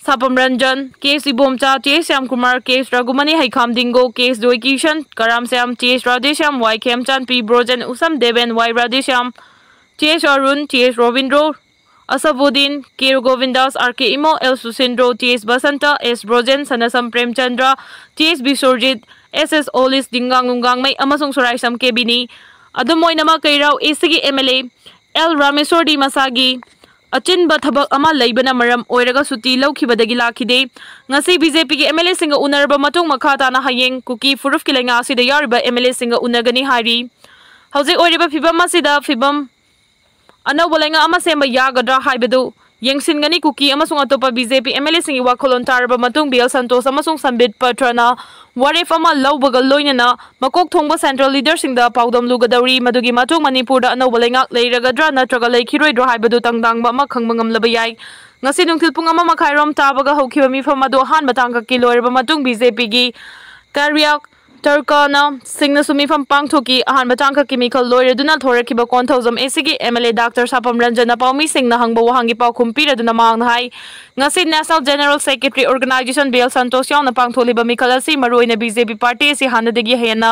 Sapam Ranjan, K S Ibomcha, T S Shyamkumar, K S Raghumani Heikham Dingo, K S Joykishan, Karam Shyam, T S Radheshyam, Y Khemchand, P Brojen, Usham Deben, Y Radheshyam, T S Arun, T S Robindro, Asabuddin, K Govindas, R K Imo, L Susindro, T S Basanta, S Brojen, Sanasam Premchandra, T S Biswajit, S S Olish, Dinggang Nunggangmei ꯑꯃꯁꯨꯡ ꯁꯣꯔꯥꯏꯁꯝ ꯀꯦꯕꯤꯅꯤ꯫ ꯑꯗꯨꯝ ꯑꯣꯏꯅꯃꯛ ꯀꯩꯔꯥꯎ ꯑꯦꯁꯤꯒꯤ M L A L ꯔꯥꯃꯦꯁꯣꯔꯗꯤ ꯃꯁꯥꯒꯤ ꯑꯆꯤꯟꯕ ꯊꯕꯛ ꯑꯃ ꯂꯩꯕꯅ ꯃꯔꯝ ꯑꯣꯏꯔꯒ ꯁꯨꯇꯤ ꯂꯧꯈꯤꯕꯗꯒꯤ ꯂꯥꯛꯈꯤꯗꯦ꯫ ꯉꯁꯤ ꯕꯤ ꯖꯦ ꯄꯤꯒꯤ ꯑꯦꯝ ꯑꯦꯜ ꯑꯦꯁꯤꯡꯒ ꯎꯅꯔꯕ ꯃꯇꯨꯡ ꯃꯈꯥ ꯇꯥꯅ ꯍꯌꯦꯡ ꯀꯨꯀꯤ ꯐꯨꯔꯨꯞꯀꯤ ꯂꯩꯉꯥꯛ ꯑꯁꯤꯗ ꯌꯥꯎꯔꯤꯕ ꯑꯦꯝ ꯑꯦꯜ ꯑꯦꯁꯤꯡꯒ ꯎꯅꯒꯅꯤ ꯍꯥꯏꯔꯤ꯫ ꯍꯧꯖꯤꯛ ꯑꯣꯏꯔꯤꯕ ꯐꯤꯕꯝ ꯑꯁꯤꯗ ꯐꯤꯕꯝ ꯑꯅꯧꯕ ꯂꯩꯉꯥꯛ ꯑꯃ ꯁꯦꯝꯕ ꯌꯥꯒꯗ꯭ꯔꯥ ꯍꯥꯏꯕꯗꯨ ꯌꯦꯡꯁꯤꯟꯒꯅꯤ꯫ ꯀꯨꯀꯤ ꯑꯃꯁꯨꯡ ꯑꯇꯣꯞꯄ B J P M L ꯑꯦꯁꯤꯡꯒꯤ ꯋꯥꯈꯜꯂꯣꯟ ꯇꯥꯔꯕ ꯃꯇꯨꯡ ꯕꯤ ꯑꯦꯜ ꯁꯟꯇꯣꯁ ꯑꯃꯁꯨꯡ ꯁꯝꯕꯤꯠ ꯄꯇ꯭ꯔꯅ ꯋꯥꯔꯦꯞ ꯑꯃ ꯂꯧꯕꯒ ꯂꯣꯏꯅꯅ ꯃꯀꯣꯛ ꯊꯣꯡꯕ ꯁꯦꯟꯇ꯭ꯔꯦꯜ ꯂꯤꯗꯔꯁꯤꯡꯗ ꯄꯥꯎꯗꯝ ꯂꯨꯒꯗꯧꯔꯤ꯫ ꯃꯗꯨꯒꯤ ꯃꯇꯨꯡ ꯃꯅꯤꯄꯨꯔꯗ ꯑꯅꯧꯕ ꯂꯩꯉꯥꯛ ꯂꯩꯔꯒꯗ꯭ꯔꯥ ꯅꯠꯇ꯭ꯔꯒ ꯂꯩꯈꯤꯔꯣꯏꯗ꯭ꯔꯣ ꯍꯥꯏꯕꯗꯨ ꯇꯪꯗꯥꯡꯕ ꯑꯃ ꯈꯪꯕ ꯉꯝꯂꯕ ꯌꯥꯏ꯫ ꯉꯁꯤ ꯅꯨꯡꯊꯤꯜ ꯄꯨꯡ ꯑꯃ ꯃꯈꯥꯏꯔꯣꯝ ꯇꯥꯕꯒ ꯍꯧꯈꯤꯕ ꯃꯤꯐꯝ ꯑꯗꯨ ꯑꯍꯥꯟꯕ ꯇꯥꯡꯀꯛꯀꯤ ꯂꯣꯏꯔꯕ ꯃꯇꯨꯡ ꯕꯤ ꯖꯦ ꯄꯤꯒꯤ ꯀꯥꯔꯤꯌꯥꯛ ꯇꯔꯀꯅ ꯁꯤꯡꯅꯁꯨ ꯃꯤꯐꯝ ꯄꯥꯡꯊꯣꯛꯈꯤ꯫ ꯑꯍꯥꯟꯕ ꯇꯥꯡꯀꯛꯀꯤ ꯃꯤꯈꯜ ꯂꯣꯏꯔꯗꯨꯅ ꯊꯣꯔꯛꯈꯤꯕ ꯀꯣꯟꯊꯧꯖꯝ ꯑꯦ ꯁꯤꯒꯤ M L A doctor Sapam ꯔꯟꯖꯟꯅ ꯄꯥꯎꯃꯤꯁꯤꯡꯅ ꯍꯪꯕ ꯋꯥꯍꯪꯒꯤ ꯄꯥꯎꯈꯨꯝ ꯄꯤꯔꯗꯨꯅ ꯃꯍꯥꯛꯅ ꯍꯥꯏ, ꯉꯁꯤ national general secretary organisation B L Santosh ꯌꯥꯎꯅ ꯄꯥꯡꯊꯣꯛꯂꯤꯕ ꯃꯤꯈꯜ ꯑꯁꯤ ꯃꯔꯨꯑꯣꯏꯅ ꯕꯤ ꯖꯦ ꯄꯤ ꯄꯥꯔꯇꯤ ꯑꯁꯤ ꯍꯥꯟꯅꯗꯒꯤ ꯍꯦꯟꯅ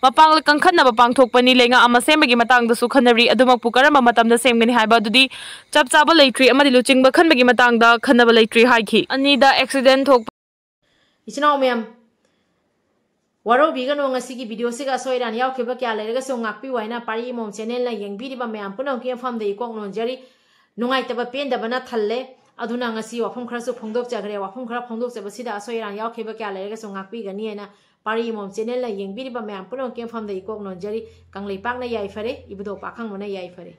ꯃꯄꯥꯡꯒꯜ ꯀꯟꯈꯠꯅꯕ ꯄꯥꯡꯊꯣꯛꯄꯅꯤ꯫ ꯂꯩꯉꯥꯛ ꯑꯃ ꯁꯦꯝꯕꯒꯤ ꯃꯇꯥꯡꯗꯁꯨ ꯈꯟꯅꯔꯤ꯫ ꯑꯗꯨꯃꯛꯄꯨ ꯀꯔꯝꯕ ꯃꯇꯝꯗ ꯁꯦꯝꯒꯅꯤ ꯍꯥꯏꯕ ꯑꯗꯨꯗꯤ ꯆꯞ ꯆꯥꯕ ꯂꯩꯇ꯭ꯔꯤ ꯑꯃꯗꯤ ꯂꯨꯆꯤꯡꯕ ꯈꯟꯕꯒꯤ ꯃꯇꯥꯡꯗ ꯈꯟꯅꯕ ꯂꯩꯇ꯭ꯔꯤ ꯍꯥꯏꯈꯤ꯫ ꯑꯅꯤꯗ ꯑꯦꯛꯁꯤꯗꯦꯟ ꯊꯣꯛꯄ ꯏꯆꯤꯟ ꯏꯅꯥꯎ ꯃꯌꯥꯝ, ꯋꯥꯔꯧꯕꯤꯒꯅꯨ, ꯉꯁꯤꯒꯤ ꯚꯤꯗꯤꯑꯣꯁꯤꯒ ꯑꯁꯣꯏ ꯑꯔꯥꯟ ꯌꯥꯎꯈꯤꯕ ꯀꯌꯥ ꯂꯩꯔꯒꯁꯨ ꯉꯥꯛꯄꯤꯌꯨ ꯍꯥꯏꯅ ꯄꯥꯔꯤ ꯑꯃꯣꯝ ꯆꯦꯅꯦꯜꯅ ꯌꯦꯡꯕꯤꯔꯤꯕ ꯃꯌꯥꯝ ꯄꯨꯝꯅꯃꯛꯀꯤ ꯃꯐꯝꯗ ꯏꯀꯣꯛ ꯅꯣꯟꯖꯔꯤ꯫ ꯅꯨꯡꯉꯥꯏꯇꯕ ꯄꯦꯟꯗꯕꯅ ꯊꯜꯂꯦ꯫ ꯑꯗꯨꯅ ꯉꯁꯤ ꯋꯥꯐꯝ ꯈꯔꯁꯨ ꯐꯣꯡꯗꯣꯛꯆꯈ꯭ꯔꯦ꯫ ꯋꯥꯐꯝ ꯈꯔ ꯐꯣꯡꯗꯣꯛꯆꯕꯁꯤꯗ ꯑꯁꯣꯏ ꯑꯔꯥꯟ ꯌꯥꯎꯈꯤꯕ ꯀꯌꯥ ꯂꯩꯔꯒꯁꯨ ꯉꯥꯛꯄꯤꯒꯅꯤ ꯍꯥꯏꯅ ꯄꯥꯔꯤ ꯑꯃꯣꯝ ꯆꯦꯅꯦꯜꯅ ꯌꯦꯡꯕꯤꯔꯤꯕ ꯃꯌꯥꯝ ꯄꯨꯝꯅꯃꯛꯀꯤ ꯃꯐꯝꯗ ꯏꯀꯣꯛ ꯅꯣꯟꯖꯔꯤ꯫ ꯀꯪꯂꯩꯄꯥꯛꯅ ꯌꯥꯏꯐꯔꯦ, ꯏꯕꯨꯙꯧ ꯄꯥꯈꯪꯕꯅ ꯌꯥꯏꯐꯔꯦ꯫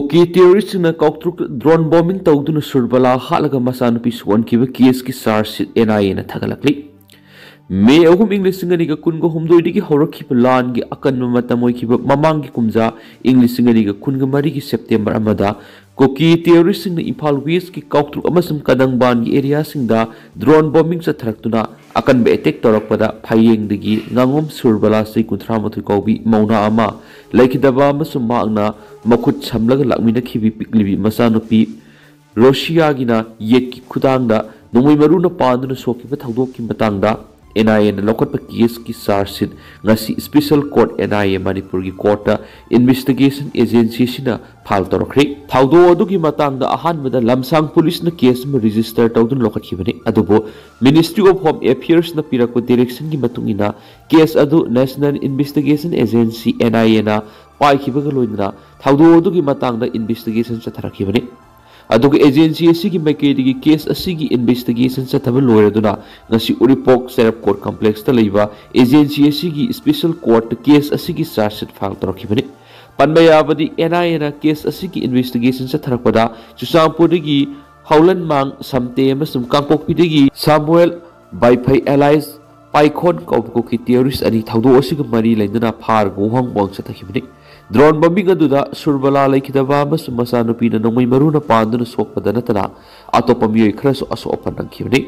ꯀꯨꯀꯤ ꯇꯦꯔꯣꯔꯤꯁꯁꯤꯡꯅ ꯀꯥꯎꯇ꯭ꯔꯨꯛ ꯗ꯭ꯔꯣꯟ ꯕꯣꯝꯕꯤꯡ ꯇꯧꯗꯨꯅ ꯁꯨꯔꯕꯂꯥ ꯍꯥꯠꯂꯒ ꯃꯆꯥꯅꯨꯄꯤ ꯁꯣꯛꯍꯟꯈꯤꯕ ꯀꯦꯁꯀꯤ ꯆꯥꯔꯖ ꯁꯤꯠ ꯑꯦꯟ ꯑꯥꯏ ꯑꯦꯅ ꯊꯥꯒꯠꯂꯛꯂꯤ꯫ ꯃꯦ ꯑꯍꯨꯝ, ꯏꯪ ꯂꯤꯁꯤꯡ ꯑꯅꯤꯒ ꯀꯨꯟꯒ ꯍꯨꯝꯗꯣꯏꯗꯒꯤ ꯍꯧꯔꯛꯈꯤꯕ ꯂꯥꯟꯒꯤ ꯑꯀꯟꯕ ꯃꯇꯝ ꯑꯣꯏꯈꯤꯕ ꯃꯃꯥꯡꯒꯤ ꯀꯨꯝꯖꯥ ꯏꯪ ꯂꯤꯁꯤꯡ ꯑꯅꯤꯒ ꯀꯨꯟꯒ ꯃꯔꯤꯒꯤ ꯁꯦꯞꯇꯦꯝꯕꯔ ꯑꯃꯗ ꯀꯨꯀꯤ ꯇꯦꯔꯣꯔꯤꯁꯁꯤꯡꯅ ꯏꯝꯐꯥꯜ ꯋꯦꯁꯀꯤ ꯀꯥꯎꯇ꯭ꯔꯨꯛ ꯑꯃꯁꯨꯡ ꯀꯗꯪꯕꯥꯟꯒꯤ ꯑꯦꯔꯤꯌꯥꯁꯤꯡꯗ ꯗ꯭ꯔꯣꯟ ꯕꯣꯝꯕꯤꯡ ꯆꯠꯊꯔꯛꯇꯨꯅ ꯑꯀꯟꯕ ꯑꯦꯇꯦꯛ ꯇꯧꯔꯛꯄꯗ ꯐꯌꯦꯡꯗꯒꯤ ꯉꯥꯉꯣꯝ ꯁꯨꯔꯕꯂꯥ ꯆꯍꯤ ꯀꯨꯟꯊ꯭ꯔꯥ ꯃꯥꯊꯣꯏ ꯀꯧꯕꯤ ꯃꯧꯅꯥ ꯑꯃ ꯂꯩꯈꯤꯗꯕ ꯑꯃꯁꯨꯡ ꯃꯍꯥꯛꯅ ꯃꯈꯨꯠ ꯁꯝꯂꯒ ꯂꯥꯛꯃꯤꯟꯅꯈꯤꯕꯤ ꯄꯤꯛꯂꯤꯕꯤ ꯃꯆꯥꯅꯨꯄꯤ ꯔꯣꯁꯤꯌꯥꯒꯤꯅ ꯌꯦꯠꯀꯤ ꯈꯨꯗꯥꯡꯗ ꯅꯣꯡꯃꯩ ꯃꯔꯨꯅ ꯄꯥꯟꯗꯨꯅ ꯁꯣꯛꯈꯤꯕ ꯊꯧꯗꯣꯛꯀꯤ ꯃꯇꯥꯡꯗ ꯑꯦꯟ ꯑꯥꯏ ꯑꯦꯅ ꯂꯧꯈꯠꯄ ꯀꯦꯁꯀꯤ ꯆꯥꯔꯖ ꯁꯤꯠ ꯉꯁꯤ special court, N I A, ꯃꯅꯤꯄꯨꯔꯒꯤ ꯀꯣꯔꯠꯇ ꯏꯟꯚꯦꯁꯇꯤꯒꯦꯁꯟ ꯑꯦꯖꯦꯟꯁꯤ ꯑꯁꯤꯅ ꯐꯥꯏꯜ ꯇꯧꯔꯛꯈ꯭ꯔꯦ꯫ ꯊꯧꯗꯣꯛ ꯑꯗꯨꯒꯤ ꯃꯇꯥꯡꯗ ꯑꯍꯥꯟꯕꯗ ꯂꯝꯁꯥꯡ ꯄꯨꯂꯤꯁꯅ ꯀꯦꯁ ꯑꯃ ꯔꯦꯖꯤꯁꯇꯔ ꯇꯧꯗꯨꯅ ꯂꯧꯈꯠꯈꯤꯕꯅꯤ꯫ ꯑꯗꯨꯕꯨ Ministry of Home Affairsꯅ ꯄꯤꯔꯛꯄ ꯗꯤꯔꯦꯛꯁꯟꯒꯤ ꯃꯇꯨꯡ ꯏꯟꯅ ꯀꯦꯁ ꯑꯗꯨ National Investigation Agency, and I ꯑꯦꯅ ꯄꯥꯏꯈꯤꯕꯒ ꯂꯣꯏꯅꯅ ꯊꯧꯗꯣꯛ ꯑꯗꯨꯒꯤ ꯃꯇꯥꯡꯗ ꯏꯟꯚꯦꯁꯇꯤꯒꯦꯁꯟ ꯆꯠꯊꯔꯛꯈꯤꯕꯅꯤ꯫ ꯑꯗꯨꯒ ꯑꯦꯖꯦꯟꯁꯤ ꯑꯁꯤꯒꯤ ꯃꯥꯏꯀꯩꯗꯒꯤ ꯀꯦꯁ ꯑꯁꯤꯒꯤ ꯏꯟꯚꯦꯁꯇꯤꯒꯦꯁꯟ ꯆꯠꯊꯕ ꯂꯣꯏꯔꯗꯨꯅ ꯉꯁꯤ ꯎꯔꯤꯄꯣꯛ ꯆꯩꯔꯞ ꯀꯣꯔꯠ ꯀꯝꯄ꯭ꯂꯦꯛꯁꯇ ꯂꯩꯕ ꯑꯦꯖꯦꯟꯁꯤ ꯑꯁꯤꯒꯤ ꯁ꯭ꯄꯦꯁꯦꯜ ꯀꯣꯔꯠꯇ ꯀꯦꯁ ꯑꯁꯤꯒꯤ ꯆꯥꯔꯖ ꯁꯤꯠ ꯐꯥꯏꯜ ꯇꯧꯔꯛꯈꯤꯕꯅꯤ꯫ ꯄꯟꯕ ꯌꯥꯕꯗꯤ, ꯑꯦꯟ ꯑꯥꯏ ꯑꯦꯅ ꯀꯦꯁ ꯑꯁꯤꯒꯤ ꯏꯟꯚꯦꯁꯇꯤꯒꯦꯁꯟ ꯆꯠꯊꯔꯛꯄꯗ ꯆꯨꯔꯆꯥꯟꯄꯨꯔꯗꯒꯤ ꯍꯧꯂꯟꯃꯥꯡ ꯁꯝꯇꯦ ꯑꯃꯁꯨꯡ ꯀꯥꯡꯄꯣꯛꯄꯤꯗꯒꯤ ꯁꯥꯃꯨꯑꯦꯜ ꯕꯥꯏꯐꯩ ꯑꯦꯂꯥꯏꯁ ꯄꯥꯏꯈꯣꯟ ꯀꯧꯕ ꯀꯨꯀꯤ ꯇꯦꯔꯣꯔꯤꯁ ꯑꯅꯤ ꯊꯧꯗꯣꯛ ꯑꯁꯤꯒ ꯃꯔꯤ ꯂꯩꯅꯅ ꯐꯥꯔꯒ ꯋꯥꯍꯪ ꯋꯥꯍꯪ ꯆꯠꯊꯈꯤꯕꯅꯤ꯫ ꯗ꯭ꯔꯣꯟ ꯕꯣꯝꯕꯤꯡ ꯑꯗꯨꯗ ꯁꯨꯔꯕꯂꯥ ꯂꯩꯈꯤꯗꯕ ꯑꯃꯁꯨꯡ ꯃꯆꯥꯅꯨꯄꯤꯅ ꯅꯣꯡꯃꯩ ꯃꯔꯨꯅ ꯄꯥꯟꯗꯨꯅ ꯁꯣꯛꯄꯗ ꯅꯠꯇꯅ ꯑꯇꯣꯞꯄ ꯃꯤꯑꯣꯏ ꯈꯔꯁꯨ ꯑꯁꯣꯛ ꯑꯄꯟ ꯅꯪꯈꯤꯕꯅꯤ꯫